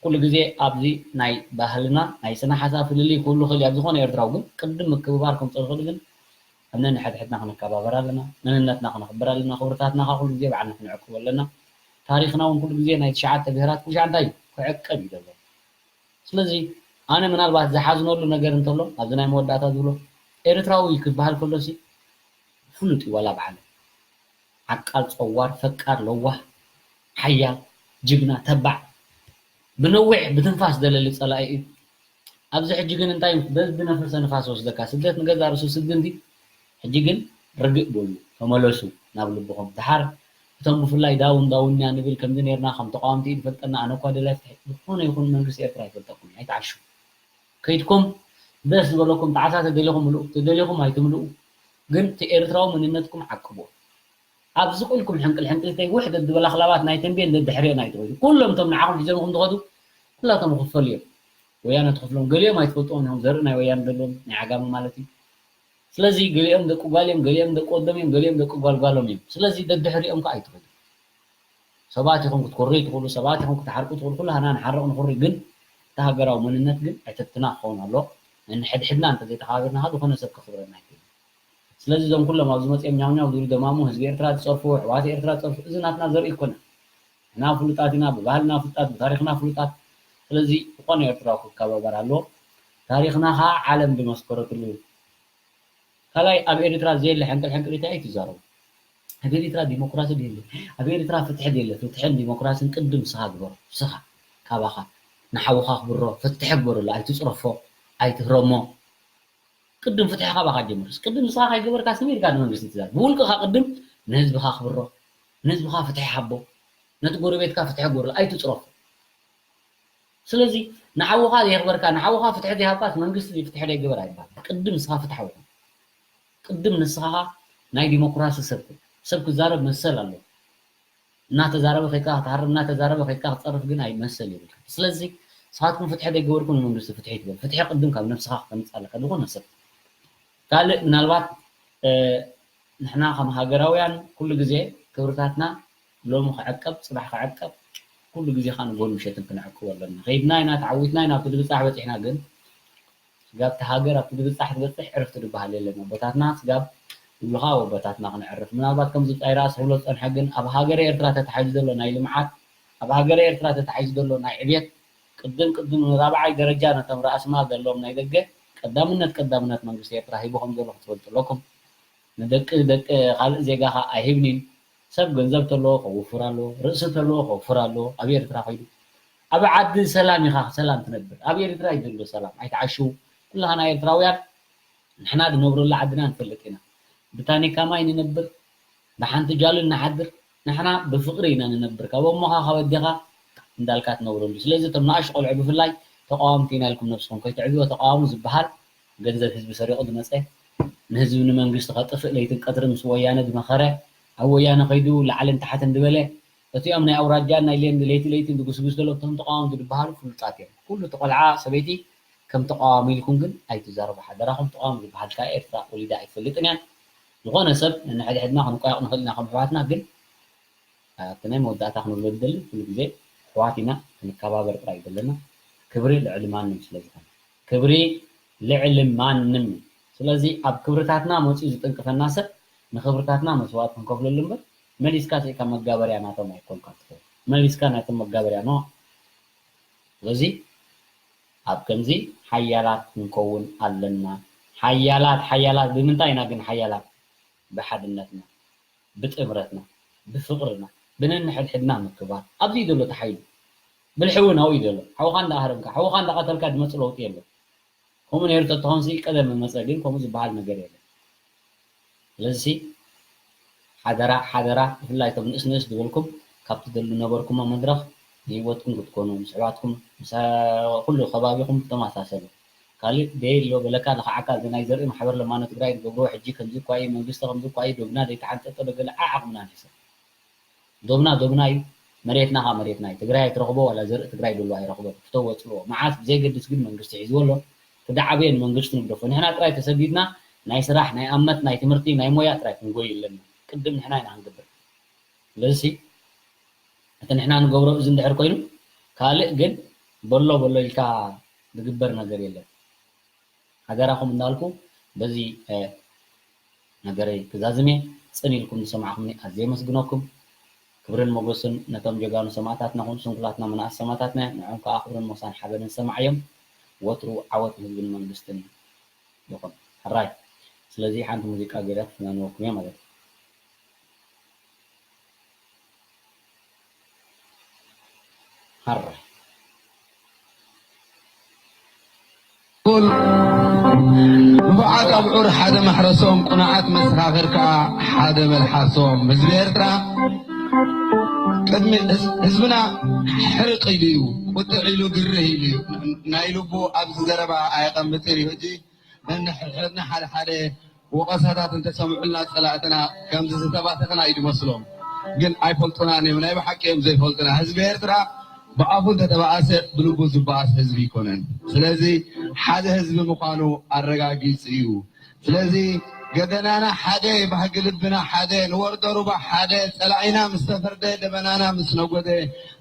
ኩሉ ግዜ ኣብዚ ናይ ባህልና ናይ ስነ ሓሳብ ፍልልይ ክህሉ ይኽእል እዩ። ኣብ ዝኾነ ኤርትራዊ ግን ቅድም ምክብባር ከምፅእ ዝኽእል ግን ኣብ ነንሕድሕድና ክንከባበር ኣለና። መንነትና ክነኽብር ኣለና። ክብርታትና ከዓ ኩሉ ግዜ ባዕልና ክንዕቅቦ ኣለና። ታሪኽና እውን ኩሉ ግዜ ናይ ትሽዓተ ብሄራት ኩሻ እንታይ እዩ? ክዕቀብ እዩ ዘሎ። ስለዚ ኣነ ምናልባት ዝሓዝነሉ ነገር እንተሎ ኣብዚ ናይ መወዳእታ ዝብሎ ኤርትራዊ ክበሃል ከሎ ሲ ፍሉጥ እዩ ዋላ ብዓለም። ዓቃል፣ ጸዋር፣ ፈቃር፣ ለዋህ፣ ሓያል፣ ጅግና፣ ተባዕ፣ ብነዊሕ ብትንፋስ ዘለሊ ጸላኢ እዩ። ኣብዚ ሕጂ ግን እንታይ በዚ ነፈሰ ንፋስ ወስደካ? ስደት ንገዛእ ርእሱ ስዲ እንዲ። ሕጂ ግን ርግእ በሉ፣ ተመለሱ ናብ ልብኹም። ደሓር እቶም ብፍላይ ዳውን ዳውንያ ንብል ከምዚ ኔርና ከም ተቃወምቲ እዩ ዝፈልጠና። ኣነ እኳ ደላይ ፍትሒ ዝኾነ ይኹን መንግስቲ ኤርትራ ኣይፈልጠኩም እዩ፣ ኣይትዓሹ። ከይድኩም ደስ ዝበለኩም ጣዕሳ ተደሊኹም ምልኡ፣ ተደሊኹም ኣይትምልኡ። ግን እቲ ኤርትራዊ መንነትኩም ዓቅብዎ። ኣብዚ ቁልኩም ሕንቅል ሕንቅልተይ ውሕደት ዝበላ ክላባት ናይ ተንቤን ደድሕሪአን ኣይትኸዱ። ኩሎም እቶም ንዓኹም ሒዞምኹም ዝኸዱ ኩላቶም ይኽፈሉ እዮም። ወያነ ትኽፍሎም፣ ገሊኦም ኣይትፈልጥዎም ኢኹም፣ ዘርኢ ናይ ወያነ ዘለዎም ናይ ዓጋመ ማለት እዩ። ስለዚ ገሊኦም ደቂ ጓል እዮም፣ ገሊኦም ደቂ ወዶም እዮም፣ ገሊኦም ደቂ ጓልጓሎም እዮም። ስለዚ ደድሕሪኦም ከ ኣይትኸዱ። ሰባት ኢኹም ክትኮርዩ ትኽእሉ፣ ሰባት ኢኹም ክትሓርቁ ትኽእሉ፣ ኩላህና ንሓርቕ ንኹሪ፣ ግን እቲ ሃገራዊ መንነት ግን ዕትብትና ክኸውን ኣለዎ። ነንሕድሕድና እንተዘይተኸባቢርና ከ ዝኾነ ሰብ ከኽብረና ኣይክእልን። ስለዚ እዞም ኩሎም ኣብዚ መፅኦም ኛው ኛው ዝብሉ ደማሙ ህዝቢ ኤርትራ ዝፀርፉ፣ ኣሕዋት ኤርትራ ዝፀርፉ፣ እዚ ናትና ዘርኢ ኣይኮነን። ንሕና ፍሉጣት ኢና፣ ብባህልና ፍሉጣት፣ ብታሪኽና ፍሉጣት። ስለዚ ዝኾነ ኤርትራዊ ክከባበር ኣለዎ። ታሪኽና ከዓ ዓለም ዝመስከረትሉ። ካልኣይ ኣብ ኤርትራ ዘየለ ሕንቅል ሕንቅሊት ኣይትዛረቡ። ኣብ ኤርትራ ዲሞክራሲ ድየለ፣ ኣብ ኤርትራ ፍትሒ ድየለ። ፍትሕን ዲሞክራስን ቅድም ንስኻ ግበሮ። ንስኻ ካባኻ ንሓውኻ ክብሮ ፍትሒ ግበረሉ። ኣይትፅረፎ፣ ኣይትህረሞ። ቅድም ፍትሒ ካባኻ ጀምር። ቅድም ንስኻ ከይገበርካ ስሚ ኢልካ ንመንግስቲ ትዛረብ። ብውልቅኻ ቅድም ንህዝብኻ ክብሮ፣ ንህዝብኻ ፍትሒ ሃቦ፣ ነቲ ጎረቤትካ ፍትሒ ግበረሉ። ኣይትፅረፎ። ስለዚ ንሓውኻ ዘየኽበርካ፣ ንሓውኻ ፍትሒ ዘይሃብካስ መንግስቲ ፍትሒ ዘይገበር ኣይባል። ቅድም ንስኻ ፍትሓዊ ኩን። ቅድም ንስኻ ናይ ዲሞክራሲ ሰብ ኩን። ሰብ ክዛረብ መሰል ኣለዎ። እናተዛረበ ከይድካ ክትሃርም፣ እናተዛረበ ከይድካ ክትፀርፍ ግን ኣይ መሰል የብልካ። ስለዚ ንስኻትኩም ፍትሒ ዘይገበርኩም ንመንግስቲ ፍትሒ ትበል። ፍትሒ ቅድም ካብ ነብስኻ ክተምፅእ ኣለካ ዝኾነ ሰብ። ካልእ ምናልባት፣ እ፣ ንሕና ከም ሃገራውያን ኩሉ ግዜ ክብርታትና ሎሚ ክዕቀብ፣ ጽባሕ ክዕቀብ፣ ኩሉ ግዜ ከኣ ንጎን ምሸትን ክንዕቅቦ ኣለና። ከይድና ኢና፣ ተዓዊትና ኢና፣ ኣብቲ ድብጻሕ በጺሕና፣ ግን ስጋብ እቲ ሃገር ኣብቲ ድብጻሕ ትበጽሕ ዕርፍቲ ዝበሃል የለን። ኣቦታትና ስጋብ ዝብሉኻ ኣቦታትና ክነዕርፍ። ምናልባት ከምዚ ብጻይ ራእሲ ክብሎ ዝጸንሐ ግን ኣብ ሃገረ ኤርትራ ተታሒዙ ዘሎ ናይ ልምዓት፣ ኣብ ሃገረ ኤርትራ ተታሒዙ ዘሎ ናይ ዕብየት ቅድም ቅድም ንራብዓይ ደረጃ ነቶም ራእሲ ማል ዘለዎም ናይ ደገ ቀዳምነት ቀዳምነት መንግስቲ ኤርትራ ሂቡ ከም ዘሎ ክትፈልጡ ኣለኩም። ንደቂ ደቂ ካልእ ዜጋ ኸኣ ኣይህብን እዩ። ሰብ ገንዘብ ተለዎ ከውፍር ኣለዎ፣ ርእሲ ተለዎ ከውፍር ኣለዎ። ኣብ ኤርትራ ከይዱ ኣብ ዓዲ ሰላም ኢኻ ሰላም ትነብር። ኣብ ኤርትራ እዩ ዘሎ ሰላም። ኣይትዓሽው። ኩላህና ኤርትራውያን ንሕና ንነብረሉ ዓድና ንፈልጥ ኢና። ብታኒካ ማይ ንነብር፣ ብሓንቲ ጃል ንሓድር። ንሕና ብፍቕሪ ኢና ንነብር። ካብ ኣቦኻ ካብ ኣዴኻ እንዳልካ ትነብረሉ። ስለዚ እቶም ንኣሽቱ ቆልዑ ብፍላይ ተቃወምቲ ኢና ኢልኩም ነብስኹም ከይተዕብዮ፣ ተቃዋሚ ዝበሃል ገንዘብ ህዝቢ ሰሪቑ ዝመጸ ንህዝቢ ንመንግስቲ ከጥፍእ ለይትን ቀትርን ምስ ወያነ ዝመኸረ፣ ኣብ ወያነ ከይዱ ላዕልን ታሕትን ዝበለ፣ እቲኦም ናይ ኣውራጃን ናይ ሌን-፣ ለይቲ ለይትን ዝጉስጉስ ዘሎ እቶም ተቃወምቲ ዝበሃሉ ፍሉጣት እዮም። ኩሉ እቲ ቆልዓ ሰበይቲ ከም ተቃዋሚ ኢልኩም ግን ኣይትዛረቡ ሓደራኹም። ተቃዋሚ ዝበሃል ከኣ ኤርትራ ወሊዳ ኣይትፈልጥን እያ። ዝኾነ ሰብ ነንሕድሕድና ክንቋየቕ ንኽእል ኢና ከም ኣሕዋትና፣ ግን ኣብቲ ናይ መወዳእታ ክንብሎ ዝደሊ፣ ኩሉ ግዜ ኣሕዋት ኢና፣ ክንከባበር ጥራይ እዩ ዘለና። ክብሪ ልዕሊ ማንም ስለ ዝኾነ። ክብሪ ልዕሊ ማንም እዩ። ስለዚ ኣብ ክብርታትና መጺኡ ዝጥንቅፈና ሰብ ንክብርታትና መስዋእቲ ክንከፍለሉ እምበር፣ መሊስካ ስኢካ መጋበርያ ናቶም ኣይኮንካ ትኸውን። መሊስካ ናይቶም መጋበርያ ኖ። ስለዚ ኣብ ከምዚ ሓያላት ክንከውን ኣለና። ሓያላት፣ ሓያላት ብምንታይ ኢና ግን ሓያላት? ብሓድነትና፣ ብጥምረትና፣ ብፍቕርና፣ ብነንሕድሕድና ምክባር። ኣብዚ እዩ ዘሎ እቲ ሓይሊ። ብልሒ እውን ኣብኡ እዩ ዘሎ። ሓውኻ እንዳኣህረምካ፣ ሓውኻ እንዳቐተልካ ዝመጽእ ለውጢ የለን። ከምኡ ነይሩ ተትኾንሲ ቀደም መጸ፣ ግን ከምኡ ዝበሃል ነገር የለን። ስለዚሲ ሓደራ፣ ሓደራ፣ ብፍላይ እቶም ንእስ ንእስ ዝበልኩም ካብቲ ደሉ ነበርኩሞ መድረኽ ንህይወትኩም ክትኮኑ፣ ምስ ኣሕዋትኩም፣ ምስ ኩሉ ከባቢኹም ተመሳሰሉ። ካልእ ደየሎ በለካ ልኽዓካ፣ እዚ ናይ ዘርኢ ማሕበር ለማኖ ትግራይ ዝገብርዎ ሕጂ ከምዚ እኳ እዩ፣ መንግስቲ ከምዚ እኳ እዩ፣ ዶብና ዘይተሓንጠጠ ዶ ገለ ዓዓቕምና ንሕሰብ። ዶብና ዶብና እዩ፣ መሬትና ኸዓ መሬትና እዩ። ትግራይ ኣይትረኽቦ ዋላ ዘርኢ ትግራይ ደሎ ኣይረኽቦ። ፍተዎ ጽልዎ። መዓስ ብዘይገድስ ግን መንግስቲ ሒዝዎ ኣሎ። እቲ ዝዓበየ ንመንግስቲ ንግደፎ። ንሕና ጥራይ ተሰዲድና ናይ ስራሕ፣ ናይ ኣመት፣ ናይ ትምህርቲ፣ ናይ ሞያ ጥራይ ክንጎይ ኣለና። ቅድም ንሕና ኢና ክንገብር። ስለዚሲ እቲ ንሕና ንገብሮ እዚ እንድሕር ኮይኑ፣ ካልእ ግን በሎ በሎ ኢልካ ዝግበር ነገር የለን። ሓደራኹም እንዳልኩ በዚ፣ እ፣ ነገረይ ክዛዝም እየ። ጽን ኢልኩም ዝሰማዕኩምኒ ኣዝየ የመስግነኩም። ክብርን ሞገስን ነቶም ጀጋኑ ሰማእታትና፣ ኹም ስንኩላትና መናእስ ሰማእታትና፣ ንዕኦም ከኣ ክብርን ሞሳን ሓበንን ሰማዕዮም። ወትሩ ዓወት ንህዝብን መንግስትን ይኹን። ሕራይ። ስለዚ ሓንቲ ሙዚቃ ገይረ ክፍናንወኩም እየ ማለት እዩ። ሕራይ። ንፉዓት ኣብዑር ሓደ ማሕረሶም፣ ቅኑዓት መሰኻኽር ከኣ ሓደ መልሓሶም። ህዝቢ ኤርትራ ቅድሚ ህዝ-፣ ህዝብና ሕርቕ ኢሉ እዩ፣ ቁጥዕ ኢሉ፣ ግርህ ኢሉ እዩ። ናይ ልቡ ኣብዚ ዘረባ ኣየቐምጥን እዩ። ሕጂ ነንሕድሕድና ሓደ ሓደ ወቐሳታት እንተሰምዑልና ጸላእትና ከምዚ ዝተባተኽና እዩ ዝመስሎም። ግን ኣይፈልጡናን እዮም፣ ናይ ብሓቂ እዮም ዘይፈልጡና። ህዝቢ ኤርትራ ብኣፉ እንተተባኣሰ ብልቡ ዝበኣስ ህዝቢ ኣይኮነን። ስለዚ ሓደ ህዝቢ ምዃኑ ኣረጋጊጹ እዩ። ስለዚ ገደናና ሓደ፣ ባህጊ ልብና ሓደ፣ ንወርዶ ሩባ ሓደ፣ ጸላኢና ምስ ተፈርደ፣ ደበናና ምስ ነጎደ፣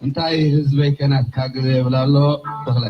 እንታይ ህዝበይ ከናትካ ግዜ ይብል ኣሎ ተኽለ።